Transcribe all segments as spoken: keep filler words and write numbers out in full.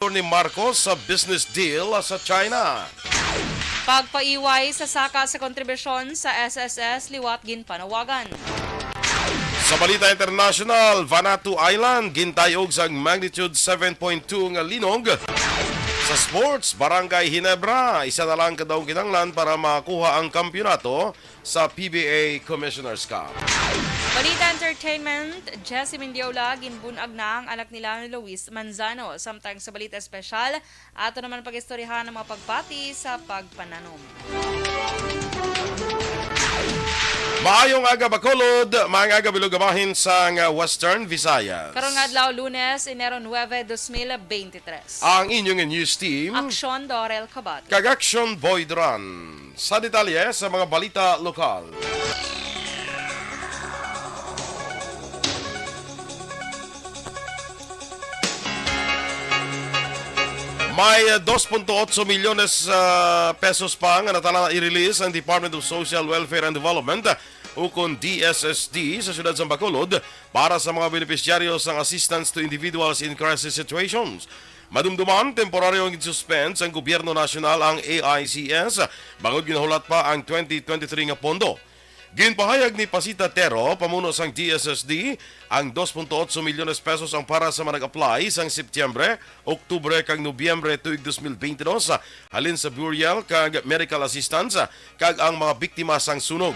ni Marcos sa business deal sa China. Pagpaiway sa saka sa kontribusyon sa S S S liwat ginpanawagan. Sa balita international, Vanuatu Island gintayog sang magnitude seven point two nga linog. Sa sports, Barangay Ginebra, isa na lang ka daw kinahanglan para makuha ang kampiyonato sa P B A Commissioner's Cup. Balita entertainment, Jessie Mendiola, ginbun-ag na ang anak nila nga Luis Manzano. Samtang sa balita espesyal, ato naman pag-istoryahan ang mga pagpati sa pagpananom. Maayong aga, Bacolod, maayong aga, Bilog, bahin sang Western Visayas. Karong adlaw, Lunes, Enero nuebe, dos mil beintitrés. Ang inyong news team, Aksyon Dorel Cabate kag Aksyon Boy Duran. Sa detalye sa mga balita lokal. May, ah, dos punto otso milyones, ah, pesos pa nga natala na i-release ang Department of Social Welfare and Development, ukon D S S D, sa siyudad sang Bacolod para sa mga benepisyaryo sang Assistance to Individuals in Crisis Situations. Madumduman, temporaryo ang gin-suspend sang gobyerno nasyonal ang A I C S bangod ginahulat pa ang twenty twenty-three nga pondo. Ginpahayag ni Pasita Tero, pamuno sang D S S D, ang dos punto otso milyones pesos ang para sa mga nag-apply sang Setyembre, Oktubre, kag Nobyembre tuig dos mil beintidos, halin sa burial kag medical assistance, kag ang mga biktima sang sunog.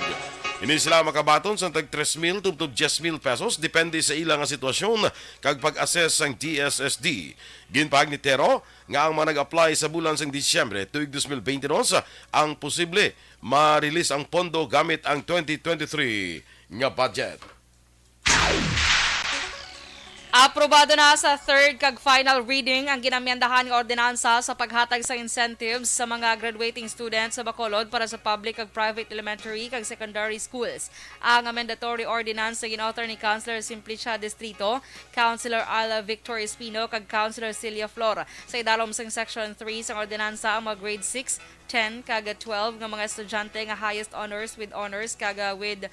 Ini sila makabaton sang tag tres mil tubtob diyes mil pesos, depende sa ila nga sitwasyon kag pag-assess sang D S S D. Ginpahayag ni Tero nga ang mga nag-apply sa bulan sang Disyembre tuig dos mil beintidos ang posible ma-release ang pondo gamit ang twenty twenty-three nga budget. Aprobado na sa third kag final reading ang ginamyandahan nga ordinansa sa paghatag sa incentives sa mga graduating students sa Bacolod para sa public kag private elementary kag secondary schools. Ang amendatory ordinance nga gin-author ni Councilor Simplicia Distrito, Councilor Alva Victor Espino, kag Councilor Celia Flor. Sa idalom sang Section three sang ordinansa, ang mga grade six, ten, kag twelve nga mga estudyante nga highest honors, with honors, kag, ah, with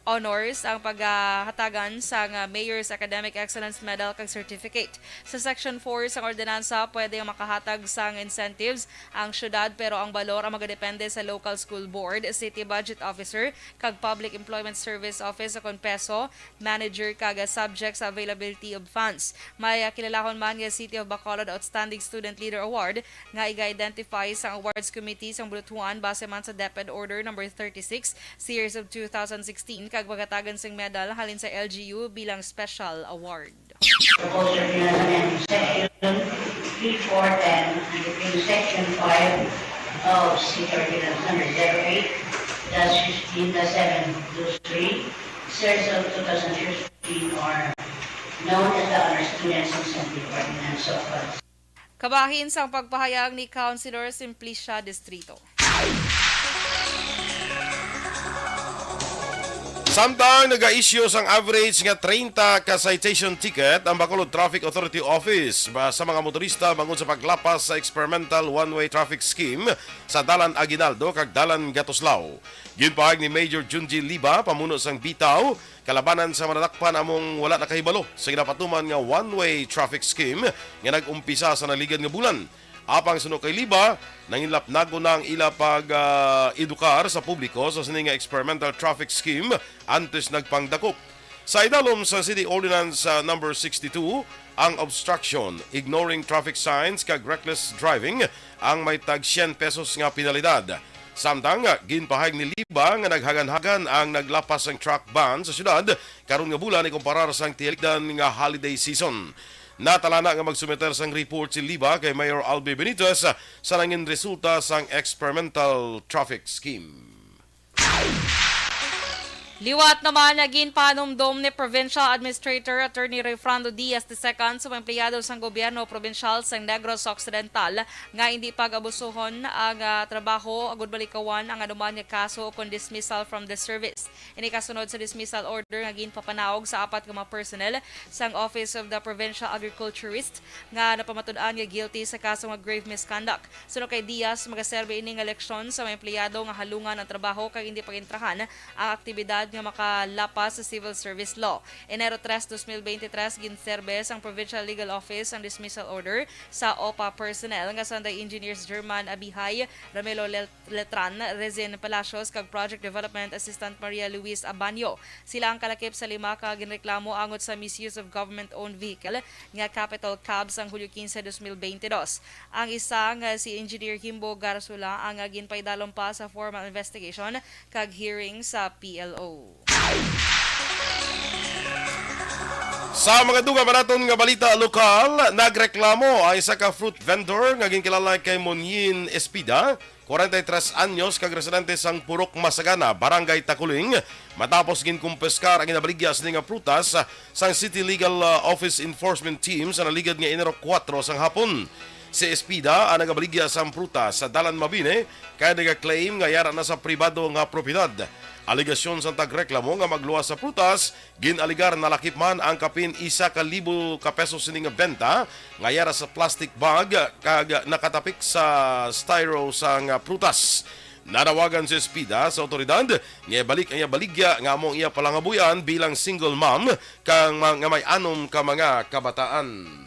honors ang paghatagan sang, ah, Mayor's Academic Excellence Medal kag Certificate. Sa Section four sang ordinansa, pwede ang makahatag sang incentives ang syudad, pero ang balor ang magadepende sa local school board, city budget officer, kag Public Employment Service Office, ukon PESO, manager, kag, ah, subject sa availability of funds. May, ah, kilalahon man nga City of Bacolod Outstanding Student Leader Award nga iga-identify sang Awards Committee sang Bulutuan base man sa DepEd Order Number thirty-six, Series of two thousand sixteen, kag paghatagan sing medal halin sa L G U bilang special award. Proposed Ordinance Amendment Section three four ten and repealing Section five of City Ordinance Number zero eight dash fifteen dash seven two three, Series of two thousand fifteen, or known as the Honor Students Incentive Ordinance of Kabahin sang pagpahayag ni Councilor Simplicia Distrito. Samtang naga-issue sang average nga treinta ka citation ticket ang Bacolod Traffic Authority Office ba sa mga motorista bangod sa paglapas sa experimental one-way traffic scheme sa Dalan Aguinaldo kag Dalan Gatuslao. Ginpahayag ni Major Junji Liba, pamuno sang BITAO, kalabanan sa mananakpan among wala nakahibalo sa ginapatuman nga one-way traffic scheme nga nag-umpisa sa naligad nga bulan. Apang suno kay Liba, nanginlapnagon na ang ila pag, ah, edukar sa publiko sa sini nga experimental traffic scheme antes nagpangdakop. Sa idalom sa City Ordinance, ah, Number sixty-two, ang obstruction, ignoring traffic signs, kag reckless driving ang may tag syen pesos nga penalidad. Samtang, ah, ginpahayag ni Liba nga naghaganhagan ang naglapas sang truck ban sa syudad karon nga bulan ikumparar sang tiyaligdan nga holiday season. Natala na nga magsumiter sang report si Liba kay Mayor Albi Benitez sa nangin resulta sang experimental traffic scheme. Liwat naman, ginpanumdom ni Provincial Administrator Attorney Rayfrando Diaz the second sa mga empleyado sang gobyerno probinsyal sang Negros Occidental nga indi pag-abusuhon ang, ah, trabaho agud malikawan ang anuman nga kaso kon dismissal from the service. Ini kasunod sa dismissal order nga ginpapanaog sa apat ka mga personnel sang Office of the Provincial Agriculturist nga napamatud-an nga guilty sa kaso nga grave misconduct. Suno kay Diaz, magaserbi ini nga leksyon sa mga empleyado nga halungan ang trabaho kag hindi pag-entrahan ang aktibidad nga makalapas sa civil service law. Enero tres, dos mil bente tres, ginserbe sang Provincial Legal Office ang dismissal order sa OPA personnel nga sanday Engineers German Abihay, Ramelo Lel-, Letran, Rezin Palacios, kag Project Development Assistant Maria Luis Abanyo. Sila ang kalakip sa lima ka ginreklamo angot sa misuse of government-owned vehicle nga Capitol Cab sang Hulyo quince, dos mil bente dos. Ang isa nga si Engineer Himbo Garsula ang ginpaidalom pa sa formal investigation kag hearing sa P L O. Sa mga dugang pa naton nga balita lokal, nagreklamo ang isa ka fruit vendor nga ginkilala kay Monyin Espida, kwarenta y tres anyos, kag residente sang Purok Masagana, Barangay Taculing, matapos ginkumpiskar ang ginabaligya sini nga prutas sang City Legal, uh, Office Enforcement Team sa naligad nga Enero kuwatro sang hapon. Si Espida ang nagabaligya sang prutas sa Dalan Mabini, kay nagaklaim nga yara na sa pribado nga propiedad. Alegasyon sang tagreklamo nga magluwas sa prutas, ginaligar nalakip man ang kapin isa ka libo ka pesos sini nga benta nga yara sa plastic bag kag nakatapik sa styro sang prutas. Nanawagan si Espida sa awtoridad nga ibalik ang iya baligya nga amo ang iya palangabuhian bilang single mom kang ma-, nga may anom ka mga kabataan.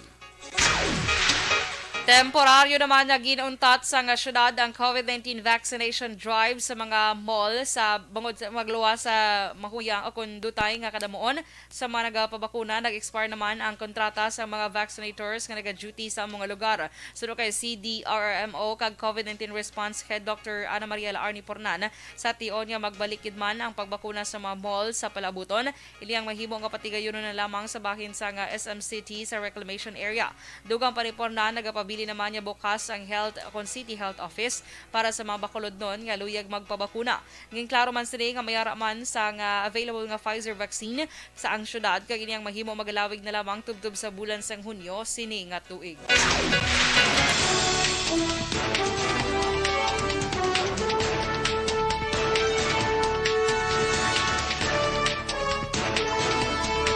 Temporaryo naman nga ginuntat sang syudad ang COVID nineteen vaccination drive sa mga mall sa bangod sa magluwas sa mahuyang o kon dutay nga kadamuon sa mga nagapabakuna. Nag-expire naman ang kontrata sa mga vaccinators nga naga-duty sa mga lugar. Suno kay C D R M O kag COVID nineteen response head Doctor Ana Mariela Arnie Pornan, sa tion nga magbalik gid man ang pagbakuna sa mga mall sa palaabuton, ini ang mahimo nga patigayunon na lamang sa bahin sang S M C T sa reclamation area. Dugang pa ni Pornan, nagapabilin naman nga bukas ang health kon city health office para sa mga bakulodnon nga luyag magpabakuna. Ginklaro man sini nga may ara man sang available nga Pfizer vaccine sa ang syudad, kag ini ang mahimo magalawig na lamang tubtob sa bulan sang Hunyo sini nga tuig.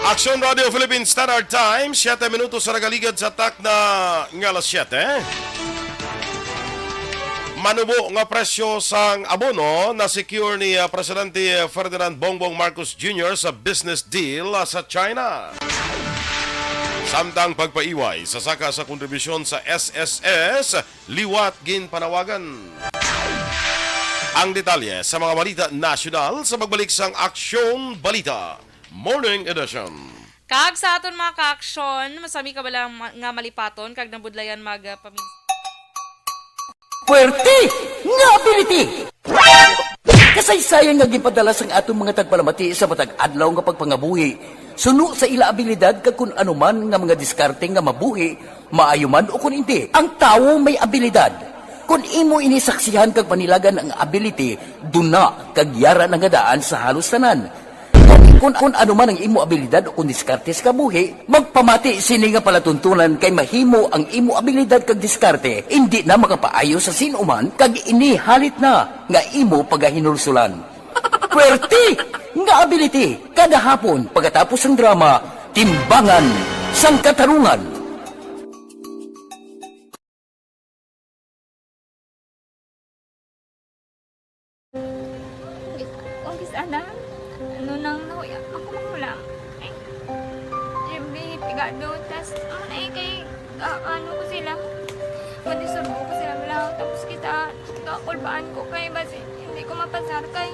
Aksyon Radio Philippine Standard Time, siyete minutos sa nagaligad sa takna nga alas siyete. Manubo nga presyo sang abono na secure ni, ah, Presidente Ferdinand Bongbong Marcos Junior sa business deal, ah, sa China. Samtang pagpaiway sa saka sa kontribusyon sa S S S, liwat ginpanawagan. Ang detalye sa mga balita nasyonal sa pagbalik sang Aksyon Balita Morning Edition. Kag sa aton mga kaaksyon, masami ka bala ma-, nga malipaton kag nabudlayan mag, ah, pamin- Puwerte nga ability! Kasaysayan nga ginpadala sang aton mga tagpalamati sa matag adlaw nga pagpangabuhi, suno sa ila abilidad kag kun ano man nga mga diskarte nga mabuhi, maayo man o kun indi. Ang tawo may abilidad. Kun imo ini saksihan kag panilagan ang ability, duna kag yara na nga daan sa halos tanan. Kun, kun ano man ang imo abilidad o kun diskarte sa kabuhi, magpamati sini nga palatuntunan kay mahimo ang imo abilidad kag diskarte indi na makapaayo sa sin-o man kag ini halit na nga imo pagahinulsulan. Puwerte nga ability kada hapon pagkatapos sang drama, Timbangan sang Katarungan. Umpisa na, ano nang nahuya, ako magulang. Ay, Jimmy, pigado, tas, ano na eh, kay, ah, ano ko sila, madisurbo ko sila lang, tapos kita, kakulbaan ko kay, basi, hindi ko mapasar kay.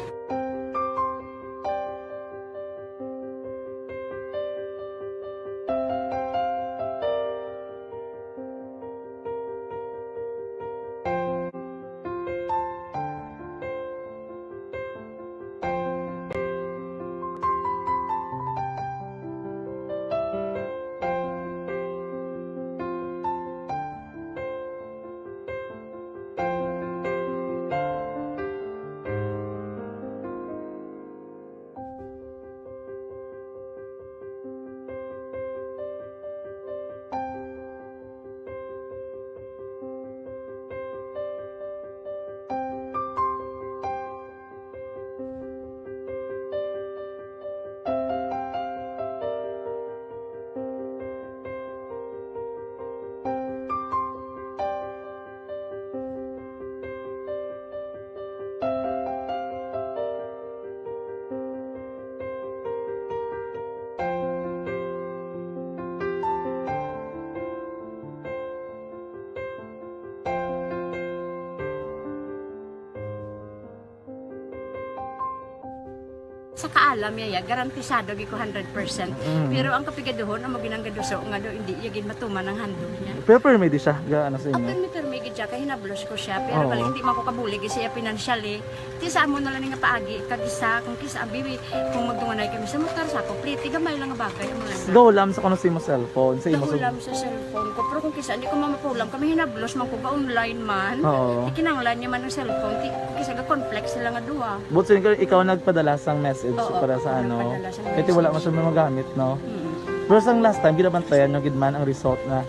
Sa kaalam niya, ya, garantisado gid ko hundred percent. Mm. Pero ang kapigaduhon, amo ginang gaduso nga do, hindi iya gid matuman ang handog niya. Pero permi di siya, ga ano sa Ang inyo? permi-permi gid siya, kay hinablos ko siya. Pero Oo. balik, hindi man ko kabulig siya financially. Ti sa amo na lang nga paagi, kag isa, kung kisa, bibi, kung magdunganay kami sa motor, sa ako, pliti, gamay lang nga bagay, amo lang. Go lang sa kuno sa imo cellphone, sa imo Nahulam sa cellphone ko. Pero kung kisa, hindi ko mamapulam, kami hinablos man ko, ga-online man. Oo. Ikinanglan niya man ang cellphone, ti, kung kisa, ga-conflict sila nga duha. But sin ikaw nagpadala sang message Oo, para sa ako ano. nagpadala sang Kaya wala man message. siya magamit, no? Mm. Pero sang last time, ginabantayan nyo gid man ang result na.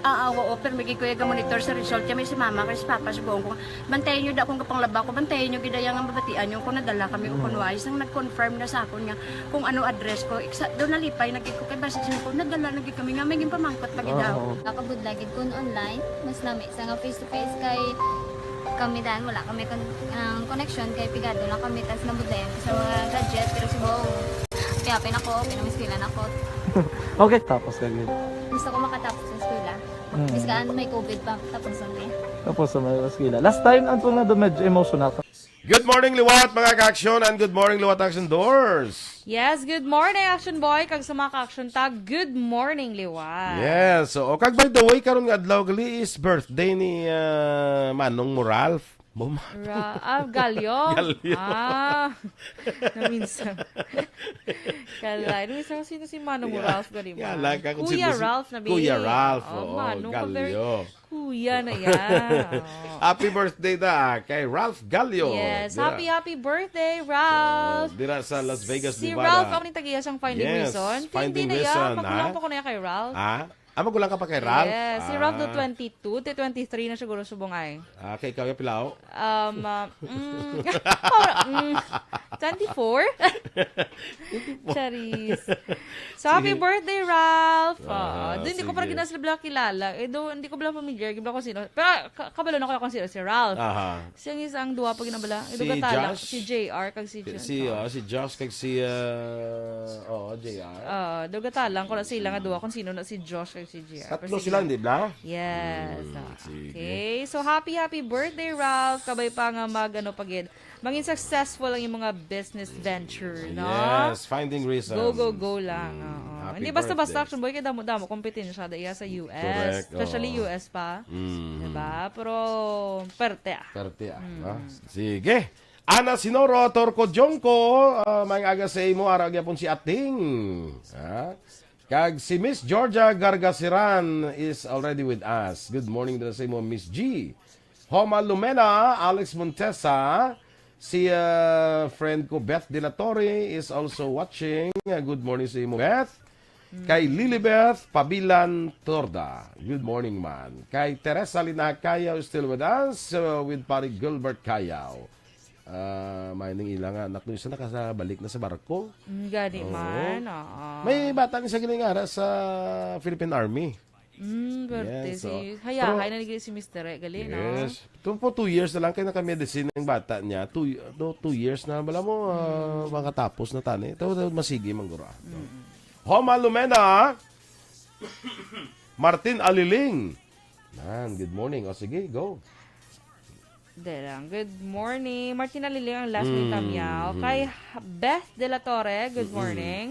Ah, ah, oo, pero may gid ko iya ga-monitor sa result niya, may si mama, kay si papa, sugoon ko, bantayan niyo da kung kapanglaba ko, bantayan niyo gid iya nga mabatian niyo kung nadala kami o Mm. kung wala. Isang nag-confirm na sa akon nga kung ano address ko, iksa, do nalipay na gid ko, kay basi siya ko, nadala na gid kami nga, may ginpamangkot pa gid daw. Oo. Nakabudlay gid kun online, mas lami sa nga face to face kay kami dan wala kami kon ang connection kay pigado lang kami tas nabudlayan ko sa mga gadget pero subong. Kaya pin ako, pinamiskwila na ko. Okay, tapos ka gid. Gusto ko makatapos sa eskwela. Mm. Biskaan may COVID pa, tapos ang eh. Tapos sa mga eskwela. Last time, ang tunga doon medyo emotional. Good morning, liwat, mga ka-action, and good morning, liwat, action doors. Yes, good morning, Action Boy. Kag sa mga ka-action tag, good morning, liwat. Yes, so, oh, kag by the way, karon nga adlaw gali is birthday ni ah, Manong mo Ralph. Mo ma- Ra ah, Galyo? Galyo. Ah, naminsan. Kalay. Naminsan, sino si Manong Yeah. Ralph gali Yeah, man? like, ako Kuya si- si- Ralph na, bi. Kuya Ralph, Oh, oo, Manong, Galyo. Kuya na yan. Oh. Happy birthday da kay Ralph Galyo. Yes, Dira. Happy, happy birthday, Ralph. So, dira sa Las Vegas, Si Nevada. Ralph, ang nitag-iya sang Finding Yes, Reason. Hindi Finding na iya, Reason, magulang ha? pa ko na iya kay Ralph. Ah? Ah, magulang ka pa kay Ralph? Yes, si Ralph do Ah. twenty-two, ti twenty-three na siguro subong ay. Ah, kay ikaw, Pilaw? Um, uh, mm, oh, mm, twenty-four? Charis. So, happy Sige. birthday, Ralph! Oo. Ah, Doon, hindi ko pa sige. rin sila kilala. Eh, do, hindi ko pala familiar. Hindi ko sino. Pero ka- kabalo na ko kung sino si Ralph. Aha. Siyang isang duwa pa ginabala. Eh, Si dugata lang. Josh? Si J R kag si John. Si, oh, si Josh kag si, uh, oh, J R. Ah, dugata lang ko na sila nga duwa kung sino na si Josh kag si J R. Tatlo Pero sila, sige. Di ba? Yes. Mm, Ah, sige. Okay. So, happy, happy birthday, Ralph. Kabay pa nga mag, ano, pag mangin successful ang imong mga business venture, no? Yes, finding reasons. Go, go, go lang. Mm, Oo. happy Hindi basta-basta, birthday. Action Boy, kaya damo-damo kompetensya da iya sa U S. Correct, Especially oo. U S pa. Mm. Diba? Pero, perte ah. Perte ah, Mm. no? Sige. Ana Sinoro, Torco Jongco, ah, maayong aga sa imo, ara gyapon si Ating. Ha? Kag si Miss Georgia Gargasiran is already with us. Good morning dira sa imo, Miss G. Homa Lumena, Alex Montesa, si ah, friend ko Beth De La Torre is also watching. Ah, good morning sa imo, Beth. Kay Lilibeth Pabilan Torda, good morning, man. Kay Teresa Linacayo is still with us, uh, with Pari Gilbert Cayaw. Ah, may ning ila nga anak nyo, isa nakasabalik na sa barko. Mm, gani Oo. man, oo. May bata ni sa giningara sa Philippine Army. Mm, perte. Yes, so, Si, hayahay pero- na nila si Mister E, gali, no? Yes. Ito po, two years na lang kaya nakamedicine ng bata niya. Two, no, two years na. Wala mo, ah, Hmm. makatapos na tani. Ito, ito, masigi, manggura. Homa Lumena, Martin Aliling. Nan, good morning. O, sige, go. Dali lang. Good morning. Martina Liling ang last name Mm, Tamiao. mm. Kay Beth De La Torre, good Mm-mm. morning.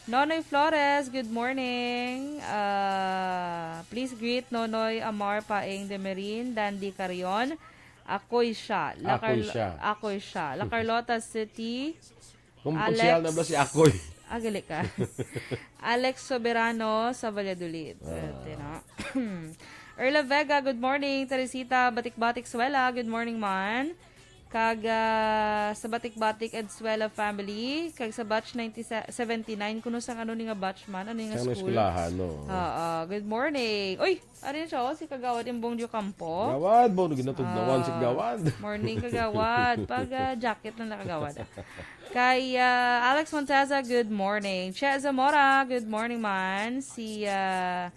Nonoy Flores, good morning. Ah, please greet Nonoy Amar Paeng Demerin, Dandy Carion. Akoy siya. La Akoy Carlo- siya. Akoy siya. La Carlota City. Kung Alex. Konsehal na ba si Akoy? Ah, gali ka. Alex Soberano sa Valladolid. Ah. Ito na. Erla Vega, good morning. Teresita Batikbatik Suela, good morning man. Kag ah, sa Batikbatik Edsuela family, kag sa batch nineteen seventy-nine, kuno sang ano ni nga batch man, ano ni nga Sa ano school? eskwelahan, no? Oo, good morning. Uy, ari na siya, oh, si Kagawad Imbong Diocampo. Gawad mo, ginatugnawan si Ah, Gawad. Morning, Kagawad. Pag ah, jacket lang na, Kagawad. Kay ah, Alex Monteza, good morning. Che Zamora, good morning man. Si ah,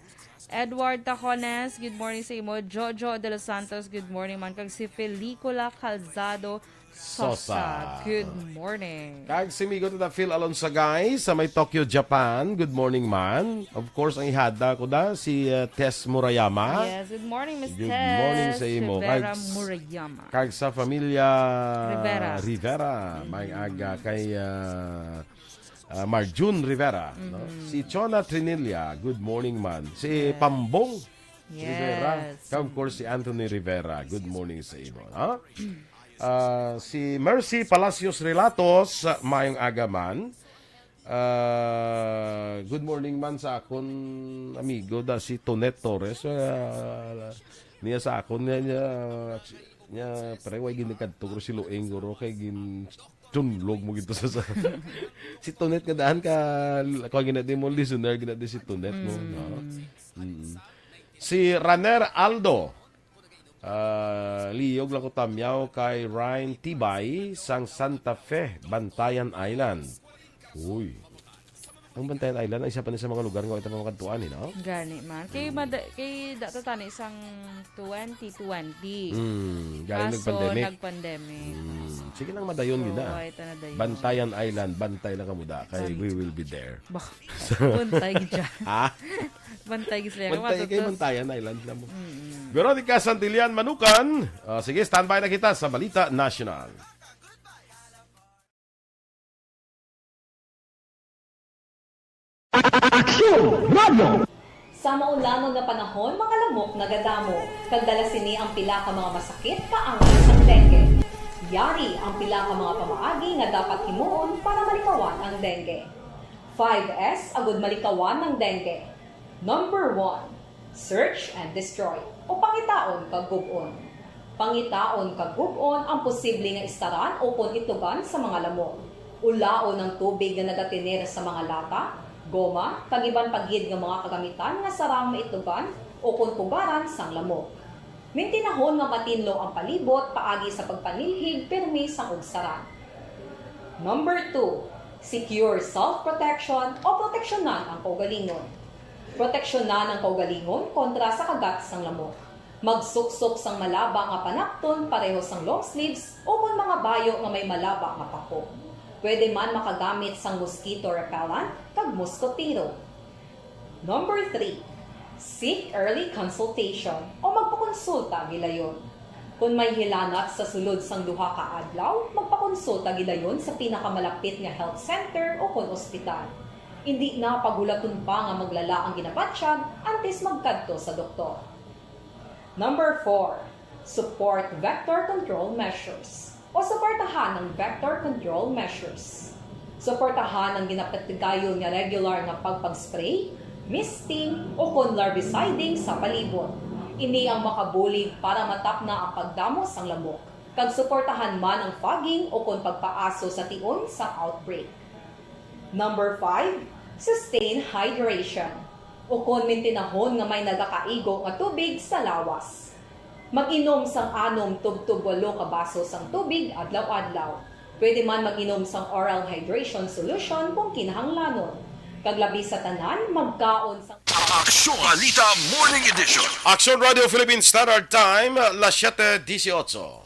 Edward Tajones, good morning sa imo. Jojo De Los Santos, good morning man. Kag si Felicola Calzado, Sosa. Good morning. Kag si Migo Tita Phil Alonsagay sa may Tokyo, Japan. Good morning, man. Of course, ang ihada ko da, si, uh, Tess Murayama. Yes, good morning, Miss Good Tess morning sa imo. Rivera Kag s- Murayama. Kag sa familia Rivera. Rivera, may aga kay, uh, uh, Marjun Rivera, no? Mhm. Si Chona Trinilla, good morning, man. Si Yes. Pambong Rivera. Yes. Kag, of course, si Anthony Rivera. Good morning sa imo, ha? Ah, si Mercy Palacios Relatos, ah, mayong aga man. Ah, good morning man sa akon amigo da si Tonet Torres. Ah, niya sa akon niya, niya, niya, pre, way ginikadto ko si Luing guro kay gin tunlog mo gito sa, sa si Tonet nga daan ka, kuwan gina di mo listener, gina di si Tonet mo, no? Mm. Si Raner Aldo, ah, liyog lang ko tamyaw kay Ryan Tibay sang Santa Fe, Bantayan Island. Uy. Ang Bantayan Island ay isa pa ni sa mga lugar nga ito makadtuan, eh, no? Gani man. Kay Mm. mada-, kay data tani sang twenty twenty. Mm, galing Kaso, nag-pandemic. nag-pandemic. Mm, sige lang, madayon So, yun na. ay, ito na dayon. Bantayan Island, bantay lang kamo da. Kay Sorry. We will be there. Bah, bantay gid siya. Ha? Bantay gid sila. Bantay kay Matutos. Bantayan Island lang mo. Mm-mm. Veronica Santillan Manukan. Ah, sige, standby na kita sa Balita National. Aksyon Radio! Sa maulanon nga panahon, mga lamok nagadamo, kag dala sini ang pila ka mga masakit kaangay sang dengue. Yari ang pila ka mga pamaagi nga dapat himuon para malikawan ang dengue. Five S agud malikawan ang dengue. Number one, search and destroy, o pangitaon kag gub-on. Pangitaon kag gub-on ang posible nga istaran ukon itlugan sa mga lamok. Ulaon ang tubig nga nagatener sa mga lata, goma, kag iban pa gid nga mga kagamitan nga sarang maitlugan ukon pugaran sang lamok. Mintinahon nga matinlo ang palibot paagi sa pagpanilhig pirmi sang ugsaran. Number two, secure self-protection o proteksyonan ang kaugalingon. Proteksyonan ang kaugalingon kontra sa kagat sang lamok. Magsuksok sang malaba nga panapton pareho sang long sleeves ukon mga bayo nga may malaba nga pako. Pwede man makagamit sang mosquito repellent kag muskotero. Number three, seek early consultation o magpakonsulta gilayon. Kon may hilanat sa sulod sang duha ka adlaw, magpakonsulta gilayon sa pinakamalapit nga health center o kon ospital. Indi na paghulaton pa nga maglala ang ginabatyag antes magkadto sa doktor. Number four, support vector control measures o suportahan ang vector control measures. Suportahan ang ginapatigayon nga regular nga pagpag-spray, misting, o kon larviciding sa palibot. Ini ang makabulig para matapna ang pagdamo sang lamok, kag suportahan man ang fogging o kon pagpaaso sa tion sang outbreak. Number five, sustain hydration, ukon mintinahon nga may nagakaigo nga tubig sa lawas. Mag-inom sang anom tubtob walo ka baso sang tubig adlaw-adlaw. Pwede man mag-inom sang oral hydration solution kung kinahanglanon. Kag labi sa tanan, magkaon sang Aksyon Balita Morning Edition. Aksyon Radio Philippine Standard Time, las siete dieciocho.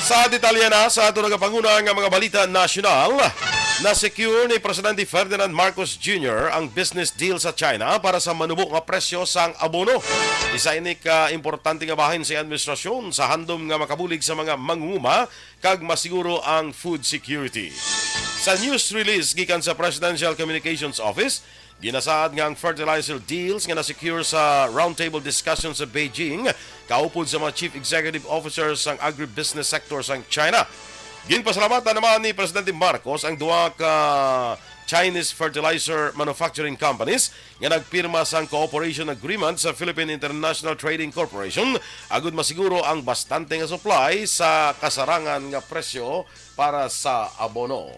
Sa detalye na sa ato nagapanguna nga mga balita nasyonal, na-secure ni Presidente Ferdinand Marcos Junior ang business deal sa China para sa manubo nga presyo sang abono. Isa ini ka importante nga bahin sa administrasyon sa handom nga makabulig sa mga mangunguma kag masiguro ang food security. Sa news release gikan sa Presidential Communications Office, ginasaad nga ang fertilizer deals nga na-secure sa roundtable discussion sa Beijing kaupod sa mga chief executive officers sang agribusiness sector sang China. Ginpasalamatan naman ni Presidente Marcos ang duha ka Chinese fertilizer manufacturing companies nga nagpirma sang cooperation agreement sa Philippine International Trading Corporation agud masiguro ang bastante nga supply sa kasarangan nga presyo para sa abono.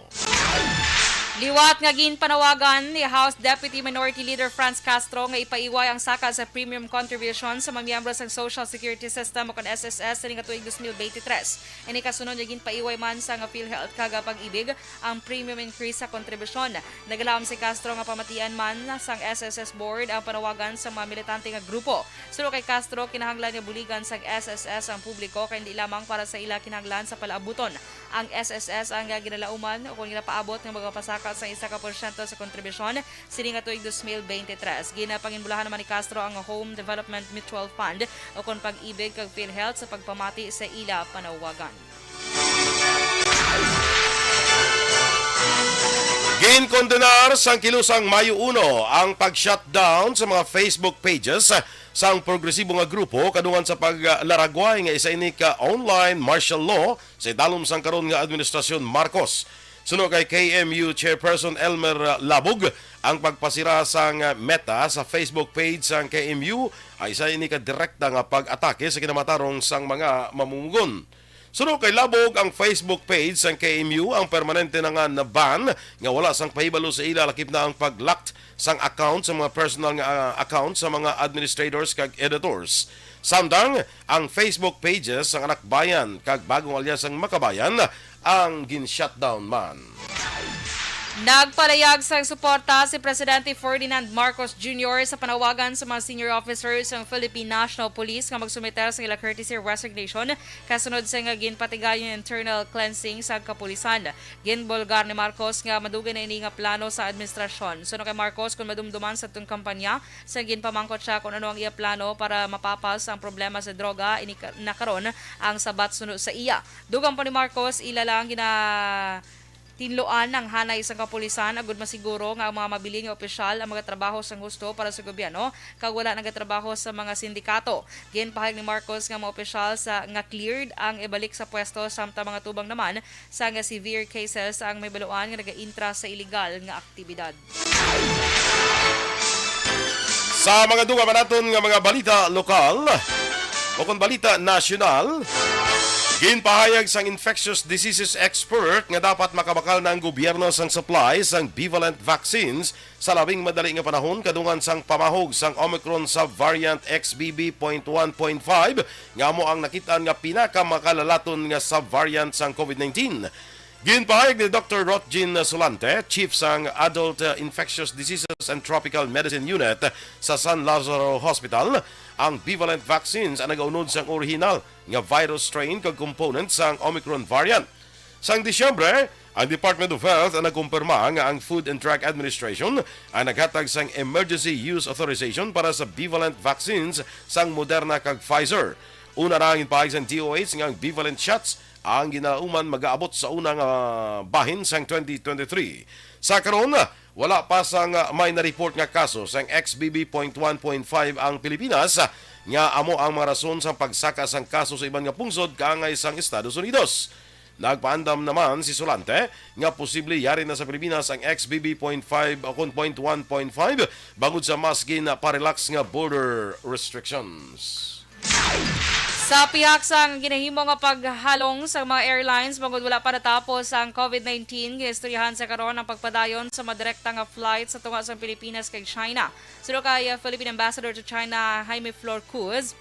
Liwat nga ginpanawagan ni House Deputy Minority Leader Franz Castro nga ipaiway ang saka sa premium contribution sa mga miyembro sang Social Security System o kon S S S sining tuig dos mil bente tres. Ini kasunod nga ginpaiway man sang PhilHealth kag Pag-ibig ang premium increase sa kontribusyon. Nagalaom si Castro nga pamatian man sang S S S Board ang panawagan sa mga militante nga grupo. Suno kay Castro, kinahanglan nga buligan sang S S S ang publiko kay hindi lamang para sa ila kinahanglan sa palaabuton. Ang S S S ang ginalauman o kung ginapaabot nga magapasaka sa isa ka porsyento sa kontribusyon sini nga tuig dos mil bente tres. Ginapanginbulahan naman ni Castro ang Home Development Mutual Fund o kung Pag-ibig kag PhilHealth sa pagpamati sa ila panawagan. Ginkondenar sang kilusang Mayo uno ang pag-shutdown sa mga Facebook pages sang progresibo nga grupo kadungan sa paglaragway nga isa ini ka online martial law sa idalom sang karon nga administrasyon Marcos. Suno kay K M U Chairperson Elmer Labog, ang pagpasira sang Meta sa Facebook page sang K M U ay isa ini ka direkta nga pag-atake sa kinamatarong sang mga mamumugon. Suno kay Labog, ang Facebook page sang K M U ang permanente na nga na-ban nga wala sang pahibalo sa ila, lakip na ang pag-lock sang account sa mga personal nga, ah, account sa mga administrators kag editors. Samtang ang Facebook pages sang Anak Bayan kag Bagong Alyasang Makabayan ang gin-shutdown man. Nagpalayag sang suporta si Presidente Ferdinand Marcos Junior sa panawagan sa mga senior officers sang Philippine National Police nga magsumiter sa ila courtesy resignation kasunod sa nga ginpatigayon internal cleansing sa kapulisan. Ginbulgar ni Marcos nga madugay na ini nga plano sa administrasyon. Suno kay Marcos, kung madumduman sa tong kampanya, sa ginpamangkot siya kung ano ang iya plano para mapapas ang problema sa droga, ini ka- na karon ang sabat suno sa iya. Dugang pa ni Marcos, ila lang gina tinluan ang hanay sang kapulisan agud masiguro nga ang mga mabilin nga opisyal ang magatrabaho sang husto para sa gobyerno kag wala nagatrabaho sa mga sindikato. Ginpahayag ni Marcos nga mga opisyal sa nga cleared ang ibalik sa pwesto, samtang mga tubang naman sa nga severe cases ang mahibaluan nga nagaintra sa iligal nga aktibidad. Sa mga dugang pa naton nga mga balita lokal, o kon balita nasyonal, ginpahayag sang infectious diseases expert nga dapat makabakal na ang gobyerno sang supply sang bivalent vaccines sa labing madali nga panahon kadungan sang pamahog sang Omicron subvariant X B B point one point five, nga amo ang nakit-an nga pinakamakalalaton nga subvariant sang COVID nineteen. Ginpahayag ni Doktor Rotjin Solante, Chief sang Adult, uh, Infectious Diseases and Tropical Medicine Unit sa San Lazaro Hospital, ang bivalent vaccines ang nagaunod sang orihinal nga virus strain kag component sang Omicron variant. Sang Disyembre, ang Department of Health ang nagkumpirma nga ang Food and Drug Administration ang naghatag sang emergency use authorization para sa bivalent vaccines sang Moderna kag Pfizer. Una na ang ginpahayag sang D O H nga ang bivalent shots ang ginalauman magaabot sa una nga bahin sang twenty twenty-three. Sa karon, wala pa sang may na-report nga kaso sang X B B point one point five ang Pilipinas, nga amo ang mga rason sang pagsaka sang kaso sa iban nga pungsod kaangay sang Estados Unidos. Nagpaandam naman si Solante nga posible yari na sa Pilipinas ang X B B point five o kon point one point five bangod sa mas gin-parelax nga border restrictions. Sa pihak sang ginahimo nga paghalong sa mga airlines bangod wala pa natapos ang COVID nineteen, ginaistoryahan sa karon ang pagpadayon sa mga direkta nga flight sa tunga sang Pilipinas kag China. Suno kay, uh, Philippine Ambassador to China, Jaime Flor Cruz,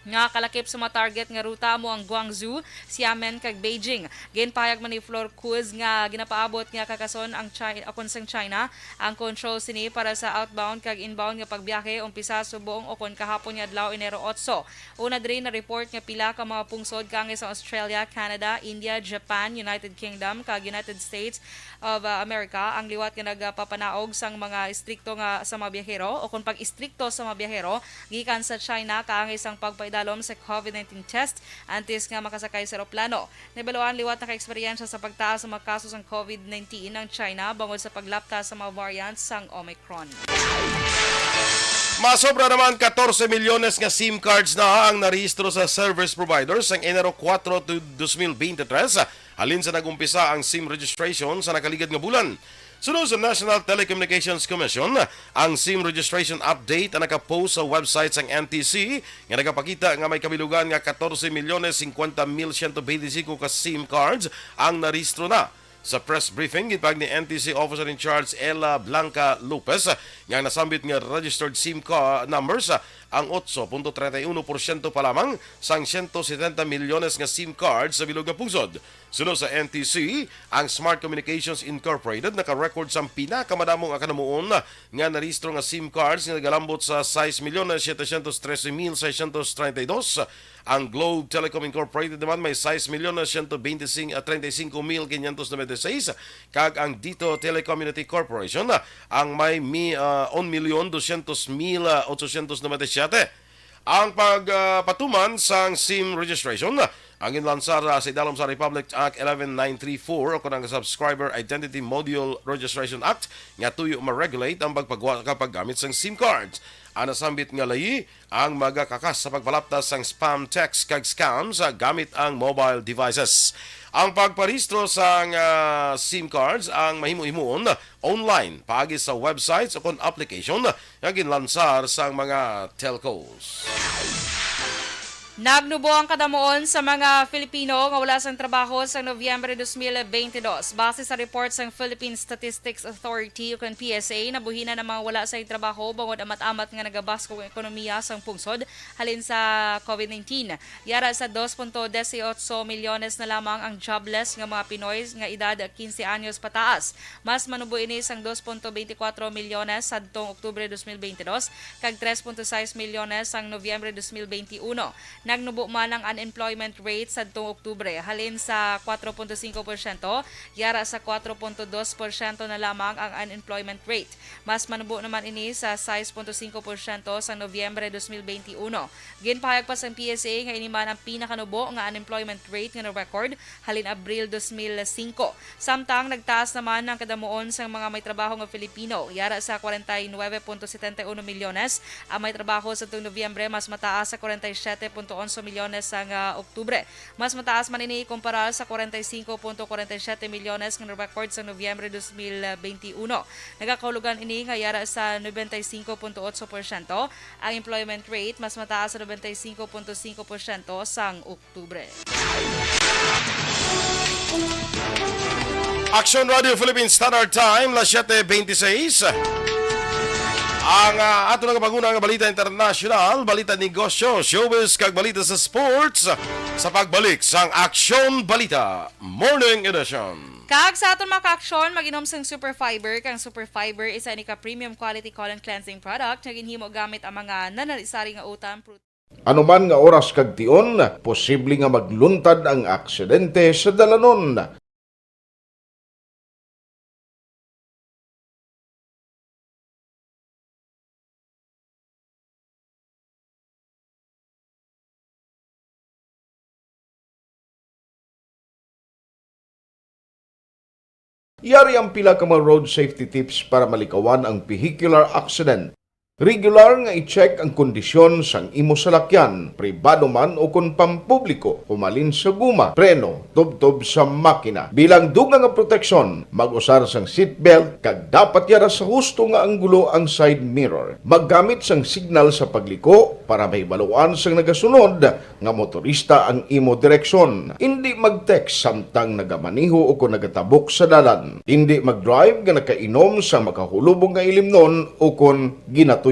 nga kalakip sa mga target nga ruta amo ang Guangzhou, Xiamen kag Beijing. Ginpahayag man ni Flor Cruz nga ginapaabot nga kakason ang China, akon sang China, ang control sini para sa outbound kag inbound nga pagbiyahe umpisa subong o kon kahapon nga adlaw, Enero otso. Una diri na-report nga pila ka mga pungsod kaangay sa Australia, Canada, India, Japan, United Kingdom kag United States of, uh, America ang liwat nga nagapapanaog sang mga istrikto nga sa mga biyahero o kon pag-istrikto sa mga biyahero gikan sa China kaangay sang pagpaidalom sa COVID nineteen test antes nga makasakay sa eroplano. Nahibaluan liwat nakaeksperyensya sa pagtaas sa mga kaso sang COVID nineteen ang China bangod sa paglapta sa mga variant sang Omicron. Masobra naman katorse milyones nga SIM cards na ang narehistro sa service providers sang Enero kuwatro to dos mil bente tres, halin sa nag-umpisa ang SIM registration sa nakaligad nga bulan. Suno sa National Telecommunications Commission, ang SIM registration update ang nakapost sa website sang N T C nga nagapakita nga may kabilugan nga katorse milyones singkwenta mil siyento bente singko ka SIM cards ang narehistro na. Sa press briefing, gipahayag ni N T C Officer in Charge Ella Blanca Lopez nga ang nasambit nga registered SIM ca-, numbers, ah, ang otso punto treinta y uno porsyento pa lamang sang siyento setenta milyones nga SIM cards sa bilog nga pungsod. Suno sa N T C, ang Smart Communications Incorporated naka-record sang pinakamadamo nga kanamuon nga narehistro nga SIM cards nga nagalambot sa sais milyon setecientos trese mil seiscientos treinta y dos. Ang Globe Telecom Incorporated naman may sais milyon siyento bente singko, ah, treinta y cinco mil quinientos noventa y seis, kag ang Dito Telecommunity Corporation, ah, ang may mi-, ah, un milyon dosyentos mil, ah, otsosyentos noventa y siyete. Ang pag, ah, patuman sang SIM registration, ah, ang ginlansar, ah, sa idalom sa Republic Act eleven nine three four o kon ang Subscriber Identity Module Registration Act nga tuyo ma-regulate ang pagpagwa kag paggamit sang SIM cards. Ang nasambit nga layi ang magakakas sa pagpalaptas sang spam text kag scams gamit ang mobile devices. Ang pagparehistro sang, ah, SIM cards ang mahimo-himuon online paagi sa websites o kon application nga ginlansar sang mga telcos. Nagnubo ang kadamuon sa mga Filipino nga wala sang trabaho sa Nobyembre dos mil bente dos. Base sa report sang Philippine Statistics Authority, ukon P S A, nabuhinan ang mga wala sang trabaho bangod amat-amat nga nagabaskog ang ekonomiya sang pungsod halin sa COVID nineteen. Yara sa dos punto dieciocho milyones na lamang ang jobless nga mga Pinoy nga edad quince anyos pataas. Mas manubo ini sang dos punto bente kuwatro milyones sadtong Oktubre dos mil bente dos kag tres punto sais milyones sang Nobyembre dos mil bente uno. Nagnubo man ang unemployment rate sadtong Oktubre, halin sa kuwatro punto singko porsyento, yara sa kuwatro punto dos porsyento na lamang ang unemployment rate. Mas manubo naman ini sa sais punto singko porsyento sa Nobyembre dos mil bente uno. Ginpahayag pa sang P S A nga ini man ang pinakanubo nga unemployment rate nga na-record halin Abril dos mil singko. Samtang nagtaas naman ang kadamuon sang mga may trabaho nga Filipino, yara sa kwarenta y nuebe punto setenta y uno milyones ang may trabaho sadtong Nobyembre, mas mataas sa kwarenta y siete punto onse milyones sang, ah, Oktubre. Mas mataas man ini kumpara sa kwarenta y singko punto kwarenta y siete milyones nga na-record sa Nobyembre dos mil bente uno. Nagakahulugan ini nga yara sa nobenta y singko punto otso porsyento ang employment rate, mas mataas sa nobenta y singko punto singko porsyento sang Oktubre. Aksyon Radio Philippine Standard Time, las siete veintiséis. Ang, ah, ato nga panguna nga balita internasyonal, balita negosyo, showbiz, kag balita sa sports sa pagbalik sang Aksyon Balita Morning Edition. Kag sa aton mga ka-aksyon, mag-inom sang Super Fiber. Kang Super Fiber, isa ini ka premium quality colon cleansing product nga ginhimo gamit ang mga nanalisari nga utan, prutas. Ano man nga oras kag tion, posible nga magluntad ang aksidente sa dalanon. Yari ang pila ka mga road safety tips para malikawan ang vehicular accident. Regular nga i-check ang kondisyon sang imo salakyan, pribado man o kon pampubliko, humalin sa guma, preno, tubtob sa makina. Bilang dugang nga proteksyon, mag-usar sang seatbelt kag dapat yara sa husto nga anggulo ang side mirror. Maggamit sang signal sa pagliko para mahibaluan sang nagasunod nga motorista ang imo direksyon. Indi mag-text samtang nagamaneho o kon nagatabok sa dalan. Indi mag-drive nga nakainom sa makahulubong nga ilimnon o kon ginatuyo.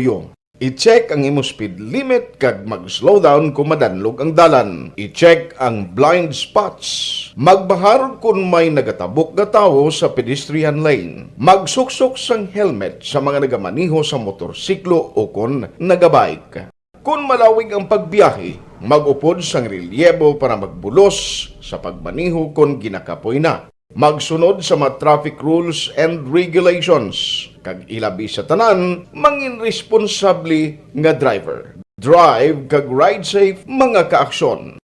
I-check ang imo speed limit kag mag-slow down kon madanlog ang dalan. I-check ang blind spots. Magbahar kon may nagatabok nga tawo sa pedestrian lane. Magsuksok sang helmet sa mga nagamaneho sa motorsiklo o kon nagabike. Kon malawig ang pagbiyahe, mag-upod sang relyebo para magbulos sa pagmaneho kon ginakapoy na. Magsunod sa mga traffic rules and regulations, kag ilabi sa tanan, mangin responsable nga driver. Drive kag ride safe, mga kaaksyon.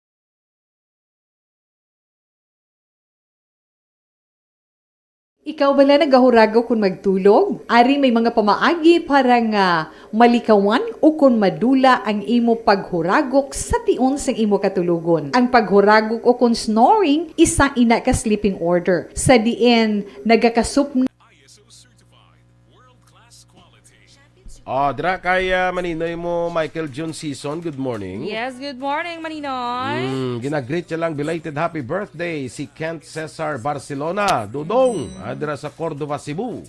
Ikaw bala nagahuragok kon magtulog? Ari may mga pamaagi para nga malikawan o kon madula ang imo paghuragok sa tion sang imo katulogon. Ang paghuragok o kon snoring, isa ina ka sleeping order, sa diin nagakasupno. I S O certified, world class quality. Oh, dira kay, ah, Maninoy mo, Michael Jun Season. Good morning. Yes, good morning, Maninoy. Mm, ginagreet siya lang belated happy birthday si Kent Cesar Barcelona. Dodong, ah, dira sa Cordova, Cebu.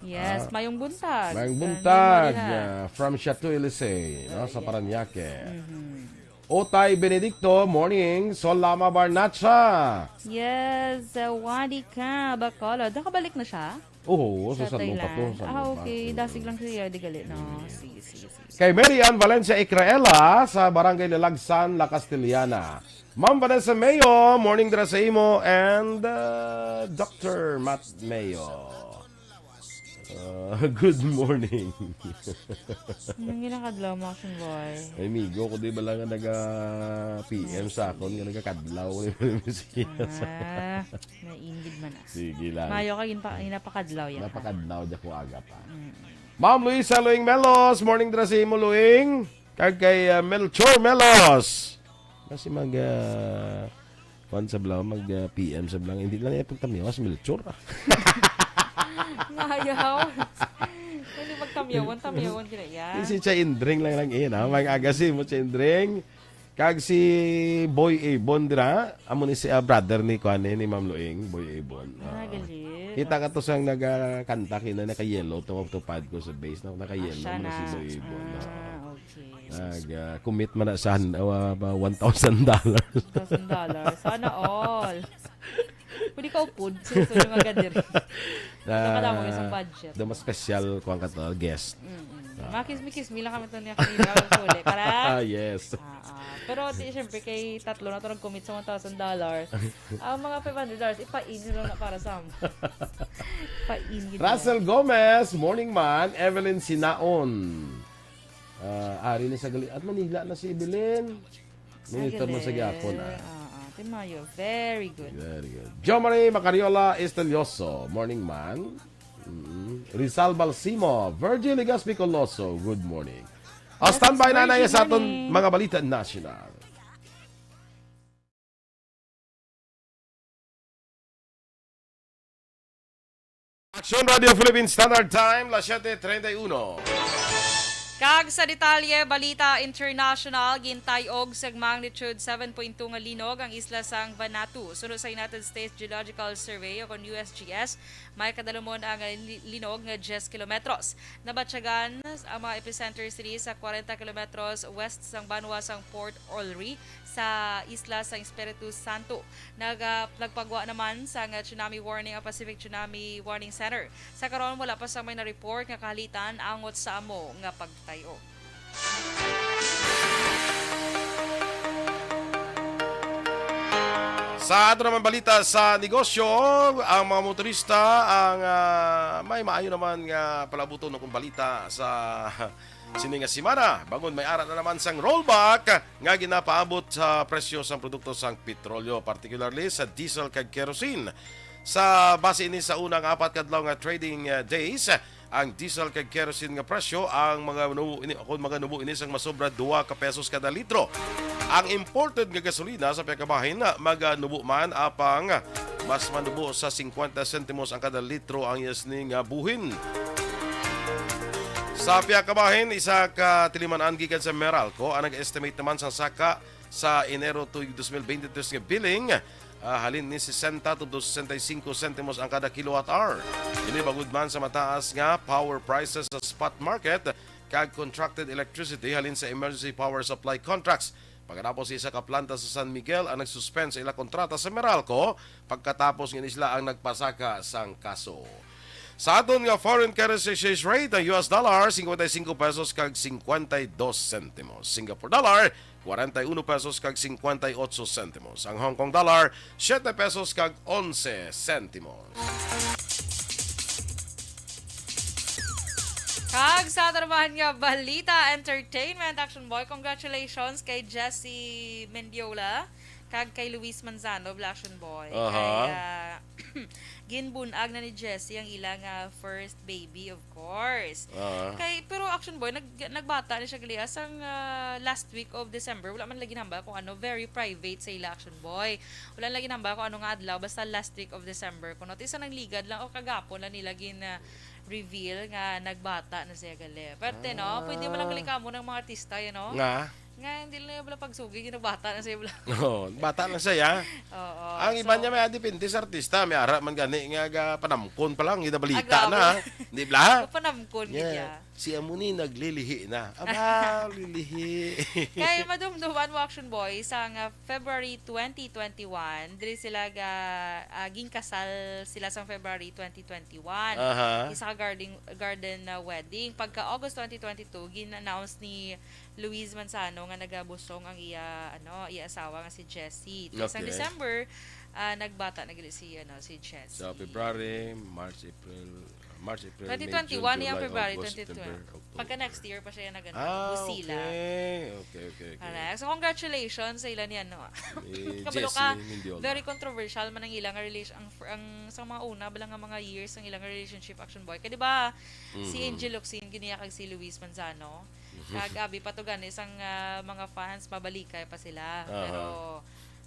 Yes, Ah, mayong buntag. Mayong Kani buntag, Maria. ah, from Chateau Elysee, no, sa Yes. Parañaque. Mhm. Otay Benedicto, morning. Solama Barnacha. Yes, uh, Wadi ka, Bacolod. Nakabalik na siya? Oo, sa Sa San Lupa to, Thailand. San Ah, Lupa. okay. Mm. Dasig lang siya, di gali, no? Mm. Sige, sige, sige. Kay Mary Ann Valencia Icraela sa Barangay Lalagsan, La Castellana. Ma'am Vanessa Mayo, morning dira sa imo and, uh, Doctor Matt Mayo. Uh, good morning. Yung ginakadlaw mo, Action Boy. Ay, migo ko, di ba lang nga naga-P M sa akon, nga nagakadlaw. Ah, naingid man, ah. Sige lang. Mayo ka, ginpa-, ginapakadlaw yan, ah. Napakadlaw, di ako aga pa. Mm. Ma'am Luisa Luing Melos, morning dira sa imo, Luing. Kag kay, ah, Melchor Melos. Kasi mag, ah, kuwan sa blang, mag, ah, P M sa blang. Hindi lang yung pagtamyawas, Melchor, ah. Ngayaw. Hindi magtamyawan, tamyawan gina yan. Yung si Chay Indring lang lang, eh, no? Mag-aga si mo, Chay Indring. Kag si Boy Abon dira, amo ni si, ah, brother ni kuan, eh, ni Ma'am Luing, Boy Abon. Ah, Ah. galit. Kita ka to sang nagakanta kina, naka-yellow tong tupad ko sa bass, no? Naka-yellow Ah, siya man si na. Boy Abon, no? Ah, okay. Nag, ah, commit man na sa, ah, ba, one thousand dollars. One thousand dollars. Sana all. Pwede ka upod. Sige, sorry, mga diri. Na, Ano ka lang, isang budget. The most special, kuwan ka to, guest. Mm-mm. Ah. Makismi-kismi lang kami to niya kanina, ang huli. Para Ah, yes. Ah, ah. Pero di, syempre, kay tatlo na to nag-commit sa one thousand dollars. Ang mga five hundred dollars, ipain nyo lang na para sa amo. Ipain gid nila. Russell Gomez, morning man. Evelyn Sinaon. Ah, ari ni sa gali-, at Manila na si Evelyn. Monitor man sa gyapon, ah. Ah, ah. Timayo. Very good. Very good. Jo Marie Macariola Estelioso, morning man. Mm. Rizal Balsimo, Virgil Legaspi Coloso, good morning. Ah, Yes, standby na na Virgil, sa aton morning. Mga balita national. Action Radio Philippine Standard Time, las siete treinta y uno. Kag sa detalye, balita international, gintay-og sa magnitude seven point two nga linog ang isla sang Vanuatu. Suno sa United States Geological Survey o kon U S G S, may kadalumon ang li-, linog nga diyes kilometros. Nabatyagan ang mga epicenter sini sa kwarenta kilometros west sang banwa sang Port Oreilly, sa isla sa Espiritu Santo. Nag-, ah, nagpagwa naman sang tsunami warning ang Pacific Tsunami Warning Center. Sa karon, wala pa sang may na-report nga kahalitan angot sa amo nga pagtay-o. Sa ato naman balita sa negosyo, ang mga motorista ang, ah, may maayo naman nga palabuton kung balita sa sini nga semana, bangod may ara na naman sang rollback nga ginapaabot sa presyo sang produkto sang petrolyo, particularly sa diesel kag kerosene. Sa base ini sa unang apat ka adlaw nga trading, uh, days, ang diesel kag kerosene nga presyo ang mga nubo ini, kung mga nubo ini sang masobra dua ka pesos kada litro. Ang imported nga gasolina sa piyakabahin, uh, maganubo man, apang mas manubo sa singkwenta sentimos ang kada litro ang iya sini nga buhin. Sa piyakabahin, isa ka tiliman-an gikan sa Meralco ang nag-estimate naman sang saka sa Enero tuig dos mil bente tres nga billing, ah, halin ni sesenta to sesenta y cinco sentimos ang kada kilowatt hour. Ini bangod man sa mataas nga power prices sa spot market kag contracted electricity halin sa emergency power supply contracts. Pagkatapos, isa ka planta sa San Miguel ang nagsuspend sa ila kontrata sa Meralco pagkatapos nga sila ang nagpasaka sang kaso. Sa aton nga foreign currency exchange rate, ang U S dollar, cincuenta y cinco pesos kag cincuenta y dos centimos. Singapore dollar, cuarenta y uno pesos kag cincuenta y ocho centimos. Ang Hong Kong dollar, siete pesos kag onse centimos. Kag sa ato naman nga balita, entertainment, Action Boy, congratulations kay Jessie Mendiola kag kay Luis Manzano, Action Boy. Aha. Kay, ah, ginbun-ag na ni Jessie ang ila nga first baby, of course. Ah. Kay, pero Action Boy, nag-, nagbata ni siya gali sang, ah, last week of December. Wala man lagi nahambal kung ano, very private sa ila, Action Boy. Wala lagi nahambal kung ano nga adlaw, basta last week of December. Kuno, ti sa nang ligad lang, o kagapon lang nila gin, ah, reveal nga nagbata na siya gali. Pero, no, pwede mo lang Ah. gali kamo ng mga artista, you know? Nga? Nga, hindi lang bala pagsugi, ginabata na siya bala. Oo, bata lang siya. Oo, Ang so iba niya may depende sa artista, may ara man gani nga ga-, panamkon pa lang, ginabalita Ah, grabe. na. Di bala? Panamkon Yeah. niya. Si amo ni naglilihi na. Aba, lilihi. Kay madumduman mo, Action Boy, sa nga February twenty twenty-one, diri sila ga, ah, ginkasal sila sa February twenty twenty-one. Aha. Isa ka garden, garden na wedding. Pagka August twenty twenty-two, gin-announce ni Luis Manzano nga nagabusong ang iya, ano, iya asawa nga si Jessie. Sa Okay. December, ah, nagbata na gid si, ano, si Jessie. Sa February, March, April, March, April, May, June, twenty twenty-one, yung July, February August, twenty twenty. September, October. Pagka next year pa siya nag-, ano, Ah, Busila. okay. Okay, okay, okay. Correct. So, congratulations sa ila ni, ano. Ni Kabalo Jessie ka, Mendiola. Very controversial man ang ilang relation, ang, fr-, ang, sa mga una, bala nga mga years, ang ilang relationship, Action Boy. Kaya, di ba, si Mhm. Angel Locsin, giniya kag si Luis Manzano. Mhm. Kag abi pa to gani sang, ah, mga fans, mabalikay pa sila. Aha. Pero,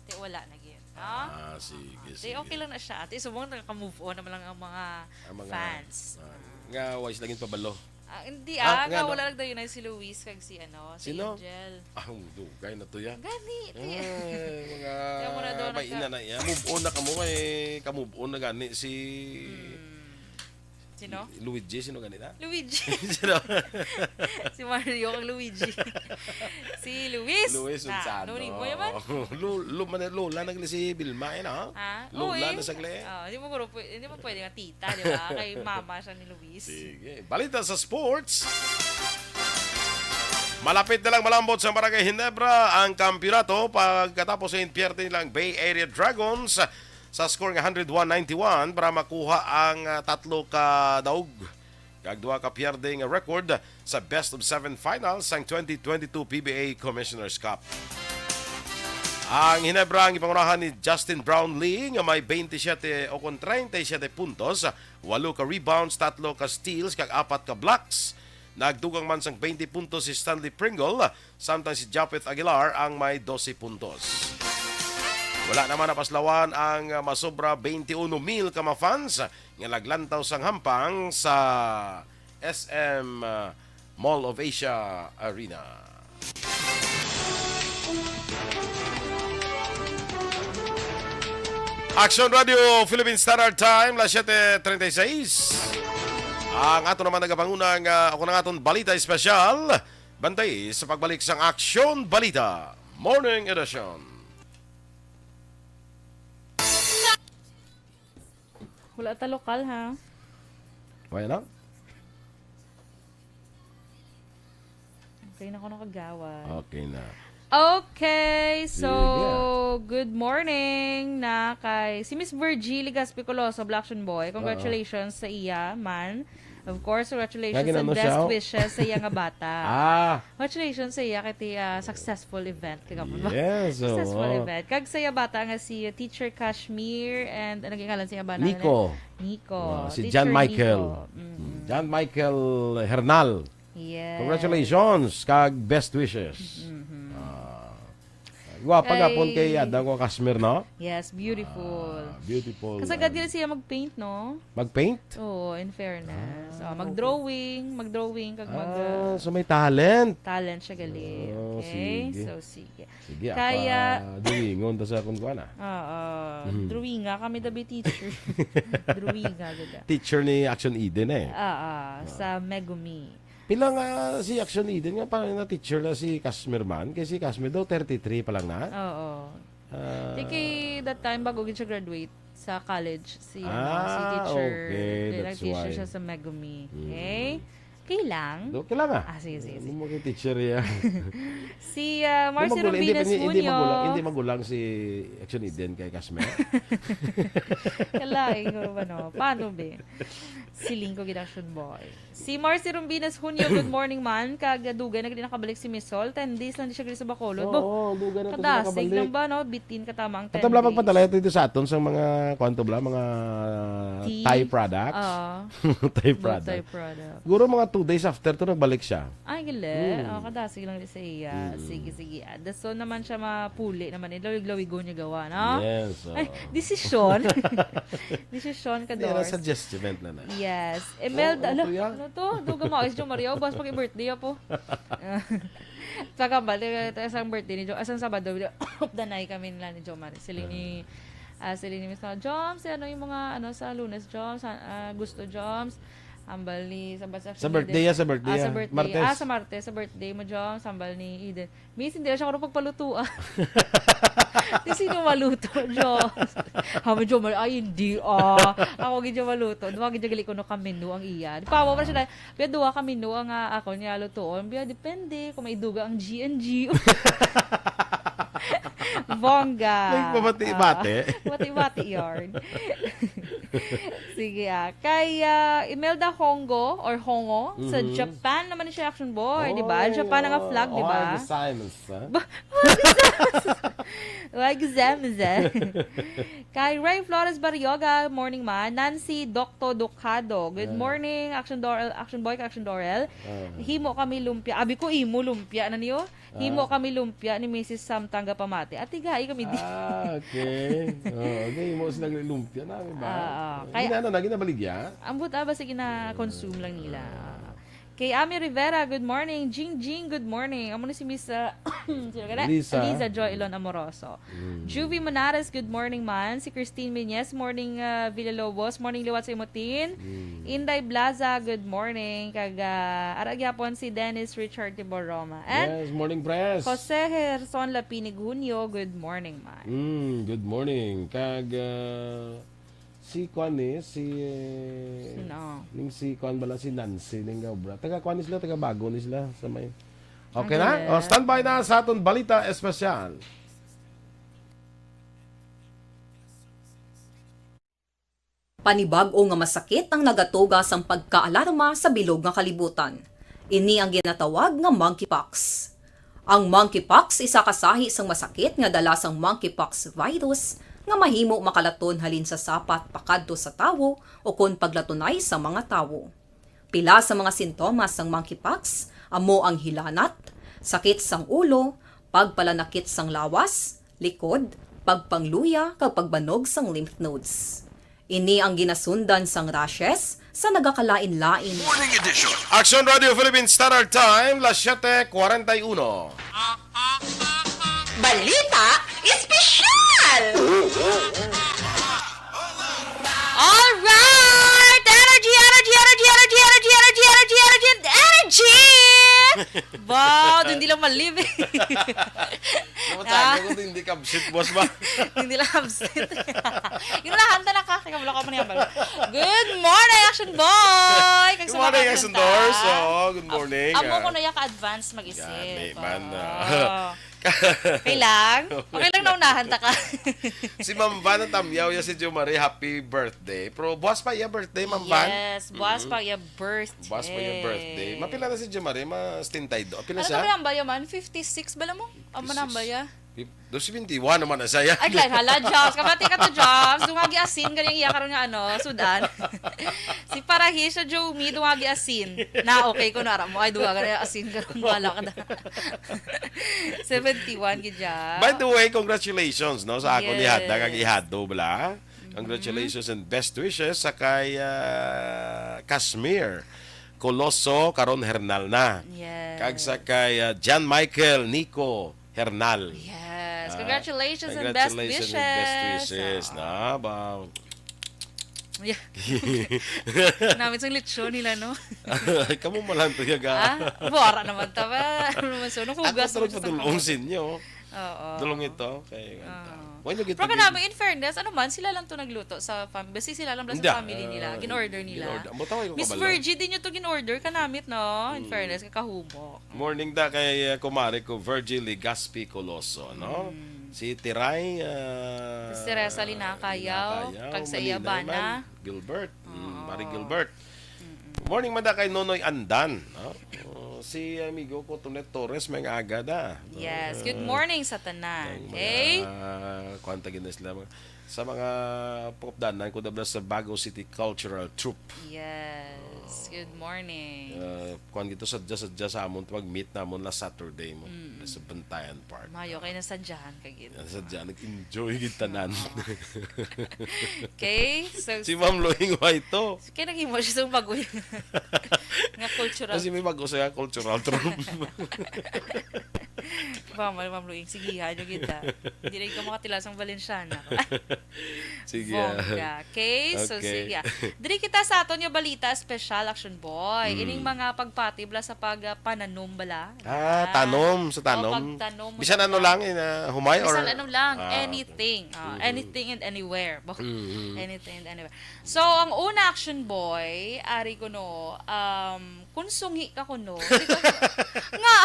di, wala na gid, no? Ah, sige, Di, sige. okay lang na siya. Ate, subong nakaka-move on naman lang ang mga Ang mga, fans. ah, Ah. nga wise lang yung pabalo. Ah, hindi, Ah, ah, nga nga, no? wala lang dayon na si Luis kag si, ano, si Sino? Angel. Ah, ang dugay na to, ya. Gani, ti. Ay, mga Kaya mo na daw may nagka- ina na, ya. Move on na kamo, eh. Ka-move on na gani si Hmm. Sino? Luigi, sino gani na? Luigi. Sino? Si Mario kag Luigi. Si Luis. Luis Na, Manzano. nuri mo yaman. Lu-, lu-, man-, Lola nagli si Vilma, eh, no? Ha? Lola Oo, eh. na sagli. Oh, hindi mo guro pwe-, hindi mo pwede nga tita, di ba? Kay mama siya ni Luis. Sige. Balita sa sports. Malapit na lang malambot sa Barangay Ginebra ang kampiyonato pagkatapos sa impyerte nilang Bay Area Dragons sa score nga hundred one ninety-one para makuha ang, ah, tatlo ka daog kag duha ka pierde nga record sa best of seven finals sang twenty twenty-two P B A Commissioner's Cup. Ang Ginebra ang ipangunahan ni Justin Brownlee nga may twenty-seven o kon treinta y siete puntos, walo ka rebounds, tatlo ka steals, kag apat ka blocks. Nagdugang man sang twenty puntos si Stanley Pringle, samtang si Japeth Aguilar ang may dose puntos. Wala naman napaslawan ang, ah, masobra twenty-one mil ka mga fans nga naglantaw sang hampang sa S M, ah, Mall of Asia Arena. Action Radio Philippine Standard Time, las siete treinta y seis. Ang ato naman nagapanguna nga ako ng aton balita espesyal. Bantay sa pagbalik sang Action Balita Morning Edition. Wala ta lokal, ha? Okay lang? Okay na ko nakagawa. Okay na. Okay, so, Sige. good morning na kay si Miss Virgie Legaspi Coloso, Black Action Boy. Oo. Congratulations sa iya man. Of course, congratulations Lagi na and no best siya, oh. wishes sa iya nga bata. Ah. Congratulations sa iya kay ti, ah, successful event. Kaya mo ba? Yes, Successful oo. event. Kag sa iya bata nga si Teacher Kashmir and ano gingalan sa iya bana? Nico. Nico. Ah, si Teacher John Michael. Nico. Mm. John Michael Hernal. Yes. Congratulations, kag best wishes. Mhm. Ah. Gwapa Kay gapon kay Adang ko Kasmer, no? Yes, beautiful. Ah, beautiful. Kasagad nila siya mag-paint, no? Mag-paint? Oo, in fairness. Ah, Oh, mag-drawing, mag-drawing, kag mag, Ah, uh, so may talent. talent siya gali. Oh, Okay? sige. So, sige. Sige, Kaya ako, ah, drawingon ta sa akong kuan, ah. Oo. Mhm. Drawinga kami, dabi teacher. Drawinga, gaga. Teacher ni Action Eden, eh. Oo, Ah. sa Megumi. Pila nga si Action Eden nga parang na-teacher na si Kasmer man? Kay si Kasmer daw thirty-three pa lang na? Oo. Ah. Di kay that time, bago gid siya graduate sa college, si, ano, si Ah, teacher. okay, Di, that's nag-teacher why. siya sa Megumi. Mm. Okay? Okay lang? Do, okay lang, ah. Ah, sige, sige, sige. Ano mo kay teacher, ya? Si, ah, Marcy Kung magulang, hindi, Rubines hindi, hindi Junio. magulang, hindi magulang si Action Eden kay Kasmer. Kalain ko ba, no? Paano, be? Siling ko gid, Action Boy. Si Marcy Rumbines Junio, good morning man. Kag dugay na gid nakabalik si Miss Sol. Ten days lang di siya gid sa Bacolod. Bo, Oo, dugay na to siya kadasig nakabalik. lang ba, no? Bitin ka tama ang ten Ato lang days. magpadala ito sa aton sa mga, kuwan to bala, mga Tea? Thai products. Oo. Thai Mga products. Thai product. Siguro mga two days after to, nagbalik siya. Ay, gali. Hmm. Oh, kadasig lang sa iya. Mm. Sige, sige. Ah, dason naman siya mapuli naman. Ilawig-lawigon niya gawa, no? Yes, Ay, oo. desisyon. Desisyon ka, Hindi, ano, Dors. Adjustment na na. Yes. Imelda, Oh, ano ala, to, ya? ano to? Duga mo, is Jomar, yaw, bas pag-birthday po. Sa kambal, eh, isang birthday ni Jo, isang Sabado, updanay kami nila ni Jomar. Sila ni, Ah. ah, sila ni Miss Joms, ano yung mga, ano, sa Lunes, Joms, ah, ah, gusto, Joms. Ambal ni, sa, sa Sa birthday, ah, sa birthday, Ah, sa ah. birthday. Martes. Ah, sa Martes, sa birthday mo, Joms. Ambal ni Eden. Miss, hindi na siya ako pagpalutuan. Di sino maluto, Joms? Hamo, Jomar, ay, hindi, ah. Ako, gid siya maluto. Duwa, gid siya gali ko no kamino ang iya. Di pa, wala siya na, biya duwa kamino ang, ah, ako niya lutuon. Biya, depende kung may duga ang G and G. Bongga. Like, mabati-bati. Ah, bati-bati yarn. Sige, ah. Kay, ah, Imelda Hongo or Hongo, sa Mhm. Japan naman siya, Action Boy, di ba? Oy, Japan ang oh, flag, di ba? Ohayou gozaimasu, ha? Ba-, Ohayou gozaimasu. Kay Ray Flores Barrioga, morning man. Nancy Docto Ducado, good Ah. morning, Action Dorel, Action Boy, Action Dorel. Ah. Himo kami lumpia. Abi ko, imo lumpia na niyo. Himo Ah. kami lumpia ni Missus Samtang gapamati. Ati gahi kami di. Ah, okay. Oh, okay, himo sila lumpia na, di ba? Ah, ah. Kaya Gina-, ano na, ginabaligya? Ambot, ah, basta gina-consume lang nila. Ah. Kay Ami Rivera, good morning. Jing Jing, good morning. Amo na si Miss, ah, sino ka na? Lisa. Lisa Joy Ilon Amoroso. Mm. Juvie Monares, good morning man. Si Christine Meñez, morning, ah, Villalobos. Morning liwat sa imo, Tin. Mm. Inday Blaza, good morning. Kag, ah, ara gyapon si Dennis Richard Tiboroma. And Yes, morning, Pres. Jose Gerson Lapinig Junio, good morning man. Mm, good morning. Kag, ah, si kwan ni, si, eh, Sino? ning si kwan bala, si Nancy, ning obra. Taga kwan ni sila, taga Bago ni sila sa may Okay Ang na? galing. O, standby na sa aton balita espesyal. Panibag-o nga masakit ang nagatuga sang pagkaalarma sa bilog nga kalibutan. Ini ang ginatawag nga monkeypox. Ang monkeypox isa ka sahi sang masakit nga dala sang monkeypox virus nga mahimo makalaton halin sa sapat pakadto sa tawo ukon paglatunay sa mga tawo. Pila sa mga sintomas sang monkeypox amo ang hilanat, sakit sang ulo, pagpalanakit sang lawas, likod, pagpangluya, kag pagbanog sang lymph nodes. Ini ang ginasundan sang rashes sa nagakalain-lain. Morning edition. Action Radio Philippines Standard Time, las siete cuarenta y uno. Balita Espesyal! All right! Energy, energy, energy, energy, energy, energy, energy, energy, energy! Wow, hindi lang malib. Namatay Ah. ako, hindi ka absent, boss ba? Hindi lang absent. Yun lang, hanta na ka. Kaya wala ka pa niyang balo. Good morning, Action Boy! Kag Good sa mga morning, Action kanta. Doors. Oo, good morning, Am-, amo ah. ko na ya ka-advance mag-isip. Yan, may man, Oo. ah. Okay lang? Okay lang na unahan ta ka. Si Ma'am Van ang tamyaw ya si Jo Marie, happy birthday. Pero buwas pa iya birthday, Ma'am Van? Yes, buwas Mm-hmm. pa iya birthday. Buwas pa iya birthday. Mapila na si Jo Marie? Ma setenta y dos. Pila Ano siya? ka ba nambal ya man? Fifty-six bala mo? Ang Fifty-six. manambal ya? Fif-, dos seventy-one naman na siya. Ay, lain, hala, Jobs. Kabati ka to, Jobs. Dungagi asin, galing iya karon nga, ano, sudan. Si Parahisha Jomi, dungagi asin. Na, okay ko, nara mo. Ay, dungagi asin, karon, wala ka na. Seventy-one, gid, Jobs. By the way, congratulations, no, sa ako ni Yes. Hada, kag ihado, bala. Mm-hmm. Congratulations and best wishes sa kay, ah, Casmir Coloso, karon Hernal na. Yes. Kag sa kay, ah, John Michael Nico Hernal. Yes. Ah, Congratulations and best congratulations and best wishes. wishes Oo. na ba? Yeah. Namit sang lechon nila, no? Ay, kamo malanto, yaga. Ah, buwara naman ta ba? Ano naman, so, nung Ako hugas sa sarap sa tulong tulong. sa inyo. Oo. Dulong ito, kay Oo. Why nag-, Pero kanami, in fairness, ano man, sila lang to nagluto sa fam-, basi sila lang sa Hindi, family nila, ah, gin-order nila. gin-order. Ang butaway ko Miss kabalo. Virgie, di nyo to gin-order, kanamit, no? In Mm. fairness, kakahubok. Morning da kay, uh, kumare ko, Virgie Legaspi Coloso, no? Mm. Si Tiray, uh, Si Teresa Lina Cayaw, Lina Cayaw, kag sa iya Malinay bana. man, Gilbert. Mm, Oo. Mari Gilbert. Mm-mm. Morning man da kay Nonoy Andan, no? Oh, si amigo ko Tonet Torres, may aga da. Yes. Good Ah, morning sa tanan. Ang mga, Okay? kuwan ta gid na sila, mga, sa mga pagupdanan ko, dabla sa Bago City Cultural Troupe. Yes. Good morning. Ah, kuwan gito, sadya-sadya sa amon, pag-meet namon last Saturday mo. Mm. Sa Bantayan Park. Mayo kay nasadyahan ka gid. Nasadya, nag-enjoy gid tanan. Okay, so Si Ma'am Loing White to. Kaya naghimo siya sa bago nga cultural. Kasi may bago siya cultural term. Ma'am, Ma'am Loing, sige, ha, nyo kita. Hindi rin ka makatila sa Valenciana. Sige, ah. Bongga. Okay, so Okay. sige, ah. Diri kita sa aton nga balita special, Action Boy. Hmm. Ining mga pagpati bala sa pag, ah, pananom bala. Ah, Ah. tanom, sa O, tanom. pagtanom mo Bisan sa ano tanom. lang, eh, na humay or Bisan ano lang, Ah, okay. anything. Ah, Mhm. anything and anywhere. Bo- Mhm. Anything and anywhere. So, ang una, Action Boy, ari ko no, um, kung sungi ka ko no, hindi ko, nga,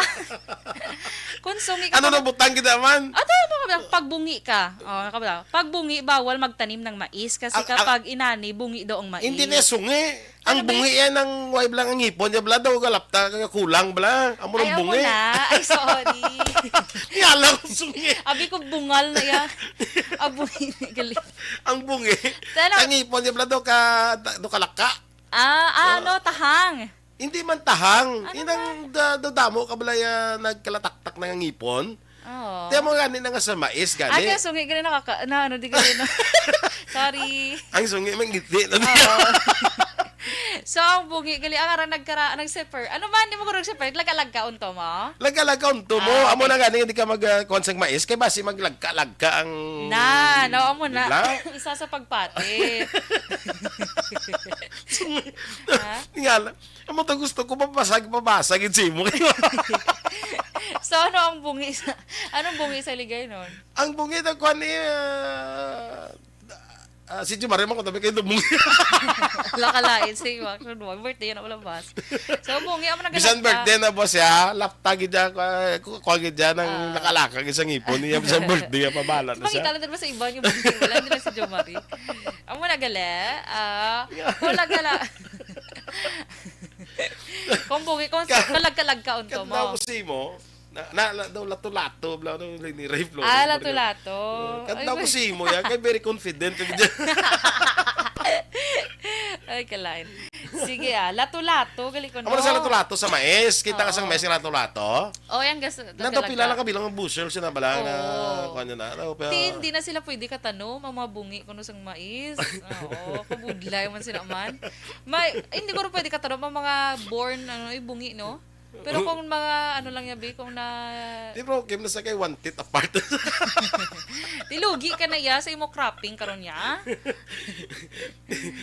kung sungi ka Ano ko na no, butang kita man? Ato, ano ka ba? Pagbungi ka. Oh, ano ka ba? Pagbungi, bawal magtanim ng mais kasi Ang, ang kapag inani, bungi daw ang mais. Hindi na sungi. Ang Ano ba bungi yan, ang way bala ang ngipon niya bala daw, galapta, kulang bala. Amo Ay, nang amo bungi. na. Ay, sorry. Niya lang ang sungi. Abi ko bungal na ya. Abungi na gali. Ang bungi. Tana- Ang ngipon niya bala daw ka, daw kalaka. Ah, ah, Ah. no, tahang. Hindi man tahang. Ano Inang da, da, damo ka bala ya nagkalataktak na nga ngipon. Oo. Tiyan mo gani na nga sa mais, gani. Ay, kaya sungi gani nakaka-, na ano, di gani, no? Sorry. Ang sungi, may ngiti, no? Oo. So, ang bungi, gali, ang ara nagkara-, nag-separate. Ano man, di mo ko nag-separate? Lagka-lagka unto mo? Lagka-lagka unto mo. Ah, Amo okay. na gani, hindi ka mag, ah, kuwan sang mais. Kay basi maglagka-lagka ang Na, no, amo na. Di ba? Isa sa pagpati. Sungi. Ha? Nga lang. Amo to gusto ko, mabasag, mabasag, gid sa imo. So, ano ang bungi sa, anong bungi sa ligay nun? Ang bungi na kuwan ni, ah, ah, si Jumare, man ko tabi kayo bungi. Lakalain sa imo, actually, no? Birthday na wala bas. So, bungi, amo na Bisan galak ka. birthday na, boss, ya. Lapta gid ya, kwa, kwa gid ya, nang Ah. nakalaka gid sa ngipon niya. Bisan birthday, ya, pabala na Makita siya. lang din ba sa iba yung bungi? Wala din si Jumare. Amo na gali. Ah, wala gala. Kung bungi, kung Ka- kalag-kalag ka unto Kadlaw mo. ko sa imo, na, na, na, daw lato-lato, bla, no, ni Ray Flores, Ah, bla, lato-lato. Oh, kadlaw Ay, ko sa imo, ya, kay very confident ka dyan. Ay, kalain. Sige, ah, lato-lato, gali ko, Amo na sa no? lato-lato sa mais. Kita ka sa Oo. mais, lato-lato. Oh, yan, gas-, Nang daw pila talaga. lang ka bilang ang bushel, siya na bala, na, Oo. kuwan niya na. Ano, pa- Ti, hindi na sila pwede katanom, ang mga bungi kuno sang mais. Oo, kabudlay man sila man. May, hindi ko rin pwede katanom ang mga born, ano, yung bungi, no? Pero kung mga, ano lang yan, bi, kung na Di, bro, game na sa kay one teeth apart. Ti, lugi ka na iya sa imo cropping karon niya.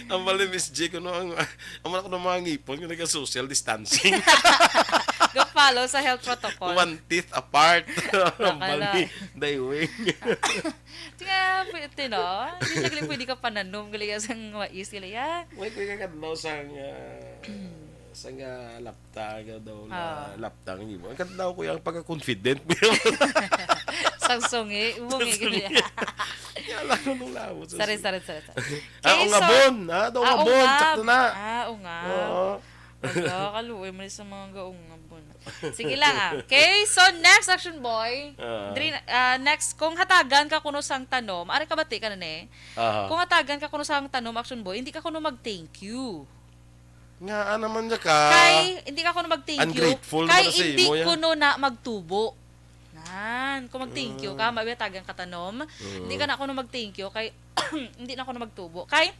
Ang mali, Miss J, kuno ang, ang mga kuno mga ngipon, nga nag-social distancing. Go follow sa health protocol. One teeth apart. Ang Nakala. mali, daiwing. Nga, pwede, no? Hindi na gali pwede ka pananom, gali ka sang mais, gali, ah. Wait, wait, kakadlaw sang, ah, sang, ah, lapta, ka daw na Ah. lapta ang imo. Ang kadlaw ko yung pagka-confident mo yun. Sang sungi, bungi, Sang gali, sungi. ah. Kaya lang nung lawot sa Sorry, sungi. sorry, sorry, sorry. Ah, Okay, so, ungabon, ha? Daw ah, ungabon, ungab. sakto na. Ah, ungab. Oo. Wala, kaluoy man sa mga gaungab mo na. Sige lang, ah. Okay, so next, Action Boy. Ah. Dri-, ah, next, kung hatagan ka kuno sang tanom, ari kabati ka na ni. Aha. Kung hatagan ka kuno sang tanom, Action Boy, hindi ka kuno mag-thank you. Nga, ah, naman niya ka. Kay, hindi ka kuno mag-thank you. Ungrateful Kay naman na sa hindi imo, ya. kuno na magtubo. Nan, kung mag-thank you ka, Mm. mabiyatagan ka tanom, Mm. hindi ka na kuno mag-thank you, kay hindi na kuno magtubo. Kay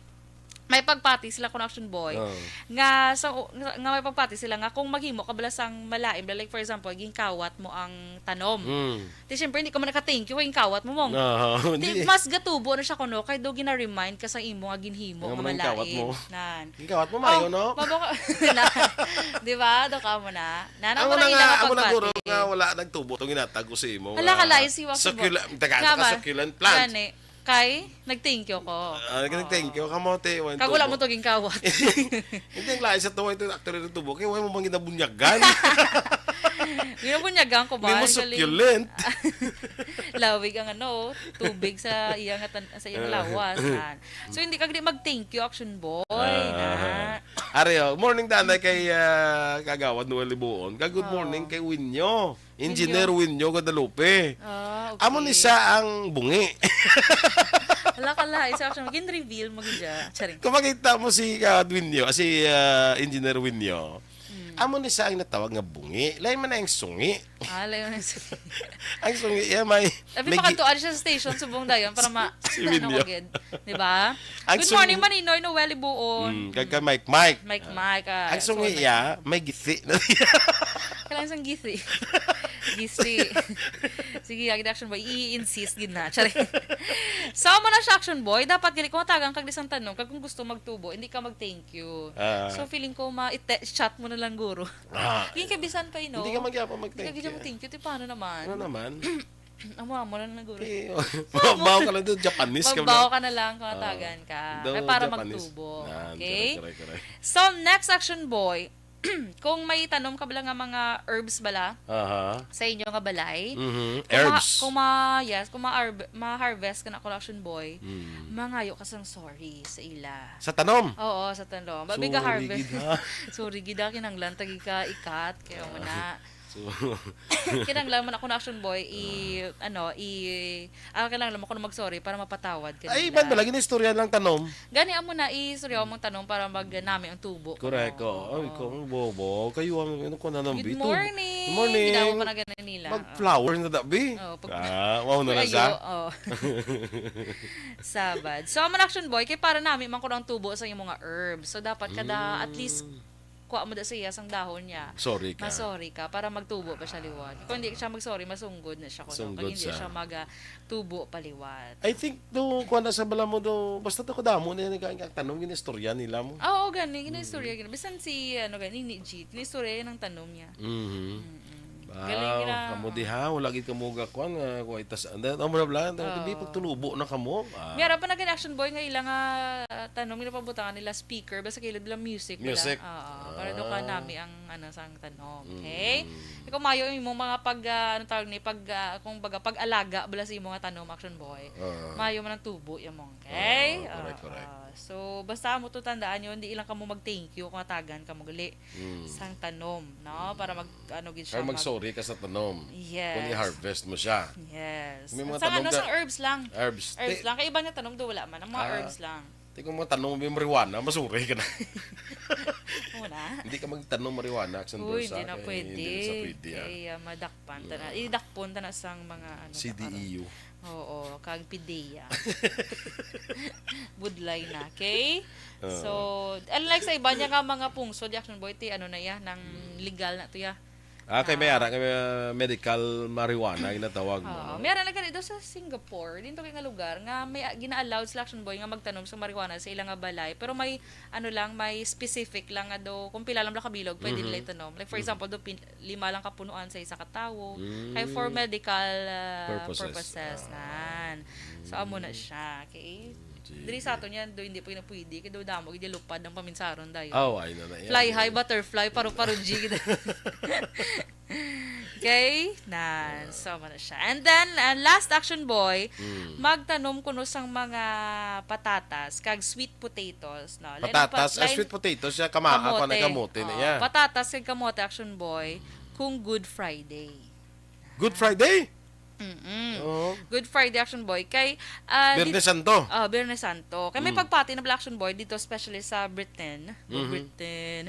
may pagpati sila kuno, Action Boy. Oh. Nga sa, nga, nga may pagpati sila nga kung maghimo ka bala sang malain, like for example, ginkawat mo ang tanom. Mm. Ti, syempre, hindi ka man naka-thank you, kay ginkawat mo, mong. Ah, Ti, hindi. mas gatubo na siya kuno, kay do gina-remind ka sa imo nga ginhimo Nga nga man ang kawat malain. mo. Nan. Ginkawat mo, Oh, mayo, no? mabaka-, na, di ba? Do ka mo na. Nana Amo mo na na ila nga, nga amo na guro pagpati. nga wala nagtubo tong ginatag ko sa imo Hala, nga kalain si Wak succula-, Subo. taga, Nga taga ba? succulent plant. Gani. Kay, nag-thank you ko. Ah, nag-thank you Oo. ka mo, te, wala Kag wala tubo. mo to ginkawat. Hindi, ang lain sa tuwa ito, actually, nagtubo. Kaya wala mo bang ginabunyagan? Ginabunyagan ko ba? Hindi mo Galing. succulent. Lawig ang ano, tubig sa iyang atan-, sa iyang Ah. lawas. Yan. So, hindi ka gani mag-thank you, Action Boy, Ah. na. Ari, oh, morning, Danay, kay, ah, Kagawad Noel Libuon. Kag good Oo. morning kay Winyo. Engineer Winyo. Winyo Guadalupe. Ah, okay. Amo ni siya ang bungi. Hala ka lahi sa action. Gin-reveal mo gid siya. Charing. Kung makita mo si uh, Winyo, ah, si ah, Engineer Winyo, amo ni siya ang natawag nga bungi. Lain man na ang sungi. Ah, lain man ang sungi. Ang sungi, yeah, may... Abi, may makadtuan siya sa station subong dayon para ma... Si Winyo. Gid, di ba? Ang Good sungi- morning, Maninoy Noel Ibuon. Mm, kag kay Mike Mike. Mike Mike. Ah, Ang sungi so, iya, may gisi na siya. Kailangan sang gisi. Gisi. Sige, agad action boy. I-insist gid na. Charing. So, amo na siya, action boy. Dapat gali kung tagan kag lisang tanom, kag kung gusto magtubo, hindi ka mag-thank you. Ah. So, feeling ko, ma-chat mo na lang guro. Ah. Hindi ka bisan pa, you know. Hindi ka magyapa Hindi ka mag-thank gid you. Mag-thank you. Ti, paano naman? Ano naman? Amo, amo na lang guro. Eh, Magbaw ka lang doon, Japanese ka Magbaw lang. ka na lang kung Ah, tagan ka. daw Ay, para Japanese. Magtubo. Yan, Okay? Correct, correct, correct. So, next action boy, kung may tanom ka bala nga mga herbs bala Aha. sa inyo nga balay, Mhm. kung ma- Herbs. Kung ma, yes, kung ma-, ma-harvest ka na, kung action boy, Mm. mangayo ka sang sorry sa ila. Sa tanom. Oo, sa tanom. Babi Sorry ka harvest. gid, ha? Sorry gid, ah, kinanglan tagi ka ikat, kaya mo na. So, Kinanglan mo na, kung action boy, i, ano, i, ah, kinanglan mo kung mag-sorry para mapatawad ka ay, nila. Iban pala, ginaistorya lang tanom. Gani amo na, istorya mong tanom para mag nami ang tubo. Correct, oh. Ay, ikaw, ang bobo. Kayo ang, ano ko na ng Good bito. morning. Good morning. Ginawa ko na gani nila. Mag-flower na dabi. Oh, pag- Ah, wow na lang Ayo, siya. Oh. Sabad. So, ang action boy, kay para nami man ko ang tubo sa imo nga herb. So, dapat kada, at least, kuha mo da sa iya sang dahon niya. Sorry ka. Masorry ka para magtubo pa siya liwat. Kung hindi siya mag-sorry, masunggod na siya kuno. Sunggod Kag hindi siya. Siya magtubo pa liwat. I think do kuan na sa bala mo do, basta to kadamo na yan ang tanom, ginaistorya nila mo. Ah, oo, gani. Ginaistorya gani. Bisan si, ano, gani, ni Jeet, ginaistorya yan ang tanom niya. Mhm. Mm-mm. Ah, Galing na. Kamo diha, wala gid kamo gakuan nga kuha itas. Anda, amo na bala, anda, Oo. di pagtulubo na kamo. Ah. May ara pa na gani action boy nga ila nga tanom, ginapabutangan nila speaker, basta kilid lang music. Wala. Music. Oo, para do ka Ah. nami ang, ano, sang tanom. Okay? Mm. Ikaw, mayo imong mga pag, ah, ano tawag ni, pag, ah, kung baga, pag-alaga bala sa imong mga tanom, action boy. Ah. Mayo man ang tubo yung mong, okay? Ah, correct, Ah, correct. ah. So, basta mo to tandaan yun, hindi lang kamo mag-thank you kung atagan kamo gali Mm. sang tanom, no? Para mag, ano, gid siya, Kaya mag-sorry ka sa tanom. Yes. Kung i-harvest mo siya. Yes. May mga Sa tanom ano, ka- sang herbs lang. Herbs. Herbs Ti- lang. Kay iba nga tanom do, wala man. Ang mga Ah. Herbs lang. Ti kung mga tanom, may marijuana, masurya ka na. Muna. Hindi ka magtanom marijuana, Action Uy, Boys, hindi ah, na kay pwede. Hindi sa pwede, ah. Kay, ah, madakpan ta na. Idakpon ta na sang mga ano, C D E U. Oo, kag pideya. Budlay na, okay? Oo. So, unlike sa iba niya nga mga pungso, di, Action Boy, ti ano na ya, nang legal na to ya. Ah, kay may Ah. ara, kay may, ah, medical marijuana, ginatawag mo, Oo. no? May ara na gani daw sa Singapore, dito kay nga lugar, nga may, ah, gina-allow sila, Action Boy, nga magtanom sa marijuana sa ilang nga balay. Pero may, ano lang, may specific lang nga do, kung pila lang bala kabilog, pwede Mhm. nila itanom. Like, for Mhm. example, do, pin-, lima lang kapunuan sa isa ka tawo. Mm. Kay for medical, ah, Purposes. purposes, Ah. nan. So, amo na siya, okay? Sige. Diri sa aton yan, do, hindi pwede na pwede. Kay do, damo, gid lupad ang paminsaron dayo. Ah, why na na yan? Fly high, butterfly, paru-paru, G. Okay? Nan, so, amo na siya. And then, uh, last, Action Boy, Mm. magtanom kuno sang mga patatas, kag sweet potatoes, no? Lain ang pa-, Patatas, ah, lain- sweet potatoes, siya, kamaa, kuwan na kamote na Oo, iya. patatas kag kamote, Action Boy, kung Good Friday. Good Friday? Mm-mm. Oo. Good Friday, Action Boy. Kay, ah, Biyernes di- Santo. Oh, Biyernes Santo. Kay may Mm. pagpati na bala, Action Boy, dito, especially sa Britain. Mhm. Britain.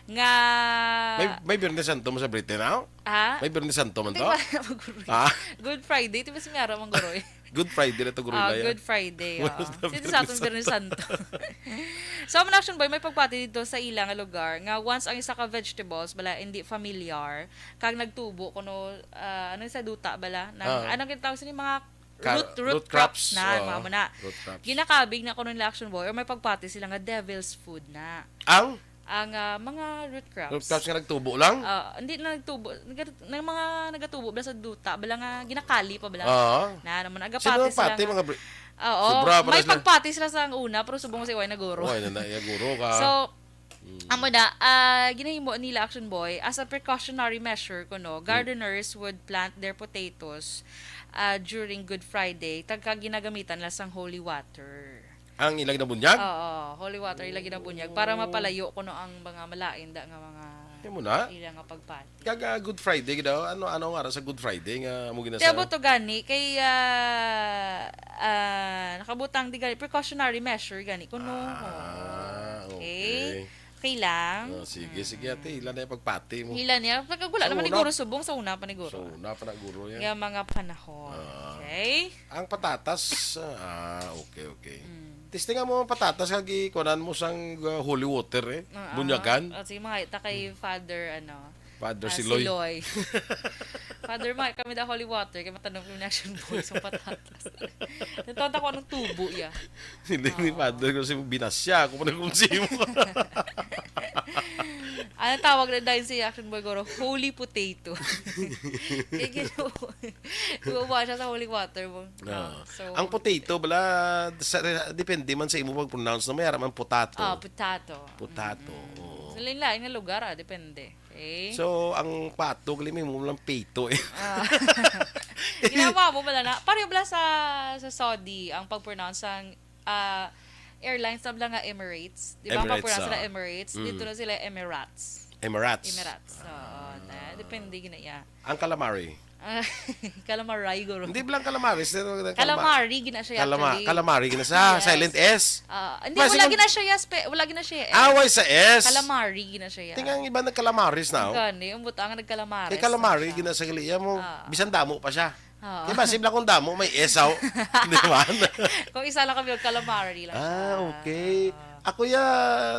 Nga... May, may Biyernes Santo mo sa Britain, ah? Ha? May Biyernes Santo man Di to? ba? Maguro. Ah? Good Friday. Di ba si Miara Manguroy? Good Friday na to, Gurula, Ah, yan. Good Friday. Wala Oh. na Sino sa aton Biyernes Biyernes Santo? So, ang Action Boy, may pagpati dito sa ila nga lugar nga once ang isa ka vegetables, bala, hindi familiar, kag nagtubo kuno, ah, ano sa duta, bala? Nang, Ah. Anong ginatawag sa mga Ka- root, root, root crops, crops, na, oo. mga muna. Root crops. Ginakabig na kuno nila, Action Boy, or may pagpati sila nga devil's food na. Ang? Ang, ah, mga root crops. Root crops nga nagtubo lang? Ah, hindi na nagtubo. Nag-, ng mga nagatubo bala sa duta, bala nga ginakali pa bala. Oo. Na naman, Sino agapati sila pati nga. Mga bri- Oo, Sobra pa may na siya. Pagpati sila sa una, pero subong si Way na guro. Oy, na, na, guro ka. So, Mm. amo na, ah, ginahimo nila, Action Boy, as a precautionary measure kuno, Mm. gardeners would plant their potatoes, ah, during Good Friday, tagka ginagamitan nila sang holy water. Ang ilang nabunyag? Oo, holy water ilang ginabunyag para mapalayo kuno ang mga malain da nga mga Mo na? Ila nga pagpati. Kag, ah, Good Friday daw. Ano, ano nga sa Good Friday nga mo ginasa? Tiabo to gani kay, ah, ah, nakabutang di gani precautionary measure gani kuno. Ah, okay. Okay. Okay lang. Oh, sige, sige, ate. Ila na yung pagpati mo. Ila niya. Pagkagula Sa naman ni una. Guro subong sa una pa ni Guro. Sa una pa na, Guro, yan. Nga mga panahon. Ah. Okay? Ang patatas, ah, okay, okay. Mm. Testingan mo ang patatas kag ikuanan mo sang, uh, holy water, eh. Ah, Bunyagan. Ah. Oh, sige, mga ita kay Father, ano, Father ah, Siloy. Siloy. Father, mga kami da holy water, kay matanom kami na action boy sa patatas. Natonta ko anong tubo, ya. Hindi ni Oo. Father ko si binasya. Ako pa nagkunsi mo. Ano tawag na dahil si action boy, Goro? Holy potato. Kaya ginawa, ginawa siya sa holy water mo. Ah. So, ang potato, bala, sa, depende man sa imo pag-pronounce na may haraman potato. Ah, potato. Potato, Mm-mm. oo. Sa lain-lain nga lugar, ah, depende. Okay? So, ang pato, gali mo lang peto eh. Ah. Ginawa mo bala na. Pareho bala sa, sa Saudi, ang pag-pronounce ng, ah, airlines na bala nga Emirates. Di ba? Ang Emirates, pag-pronounce ah. na Emirates, Mm. dito na sila Emirates. Emirates. Emirates. So, Ah. na, depende gina iya. Ang calamari. Ah, calamari, guro. Hindi lang calamari, sino ang Calamari, gina siya, Calama-, actually. Calamari, gina siya. Yes. Silent S. Ah, hindi, Mas wala yung gina siya, yes, pe-, wala gina siya, yes. Away sa S. Calamari, gina siya, yes. Tingang iba nagcalamaris na, oh. Gani, ang butang nagcalamaris Kay calamari, na siya. Gina sa gali, iya mo, Ah. bisan damo pa siya. Ah. Kaya ba, simple kung damo, may S, oh. Di ba? Kung isa lang kami, calamari lang Ah, siya. okay. Ah. Ako ya,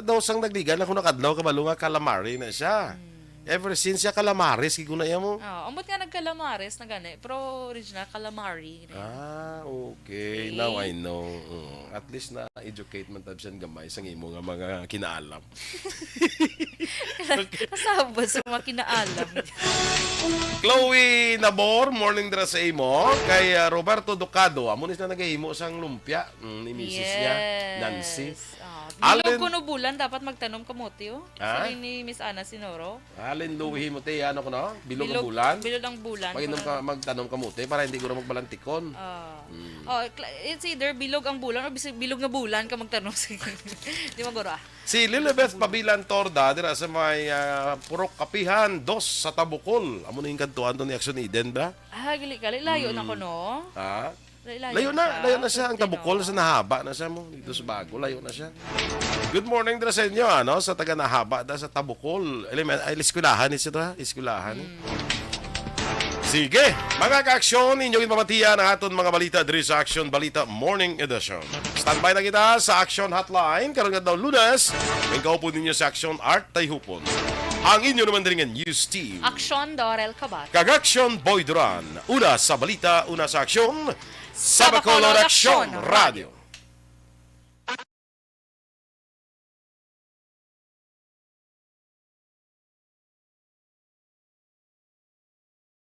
daw sang nagligan ako nakadlaw, kabalo nga calamari na siya. Hmm. Ever since ya calamares, gid ko na iya mo. Oh, ambot nga nagcalamares na gani, pero original calamari. Ah, okay. See? Now I know. Mm. At least na-educate man tab siyan gamay sa imo nga mga kinaalam. Kasabot sa mga kinaalam. Chloe Nabor, morning dira sa imo. Kay, ah, Roberto Ducado, amo ni sila nagahimo sang lumpia. Mm, ni misis niya, Yes. Nancy. Ah, Allen bilog kuno bulan, dapat magtanom kamote, oh. Ha? Sabi ni Miss Ana Sinoro. Allen Louie mo, te, ano ko, no? Bilog ang Bilog, bulan. bilog ang bulan, Pag-inom kuno. ka, magtanom kamote para hindi ko magbalantikon. Ah. Mm. Oh, cl-, it's either bilog ang bulan or bisag bilog nga bulan ka magtanom. Di ba, guro, ah? Si Lilibeth Pabilan Torda, dira sa may, ah, Purok Kapihan, dos sa Tabukol. Amo na yung kantuan to ni Action Eden, ba? Ah, gali, gali. Layo na Hmm. ko, no? Ha? Layo, Layo na, siya. layo na siya. Ang Pwede, Tabukol no? sa nahaba na siya mo. Dito sa Bago, layo na siya. Good morning dira sa inyo, ano, sa taga nahaba da sa Tabukol. Elemen-, ay, eskwelahan ni siya to, ha? Eskwelahan, eh. Hmm. Sige, mga ka-aksyon, inyong ipamatian ang aton mga balita diri sa Action Balita Morning Edition. Standby na kita sa Action Hotline karong adlaw Lunes. Ang kaupod ninyo sa Action Art Tayhupon. Ang inyo naman diri nga news team. Action Dorel Cabat. Kag Action Boy Duran. Una sa balita, una sa aksyon. Sa Bacolod Action Radio.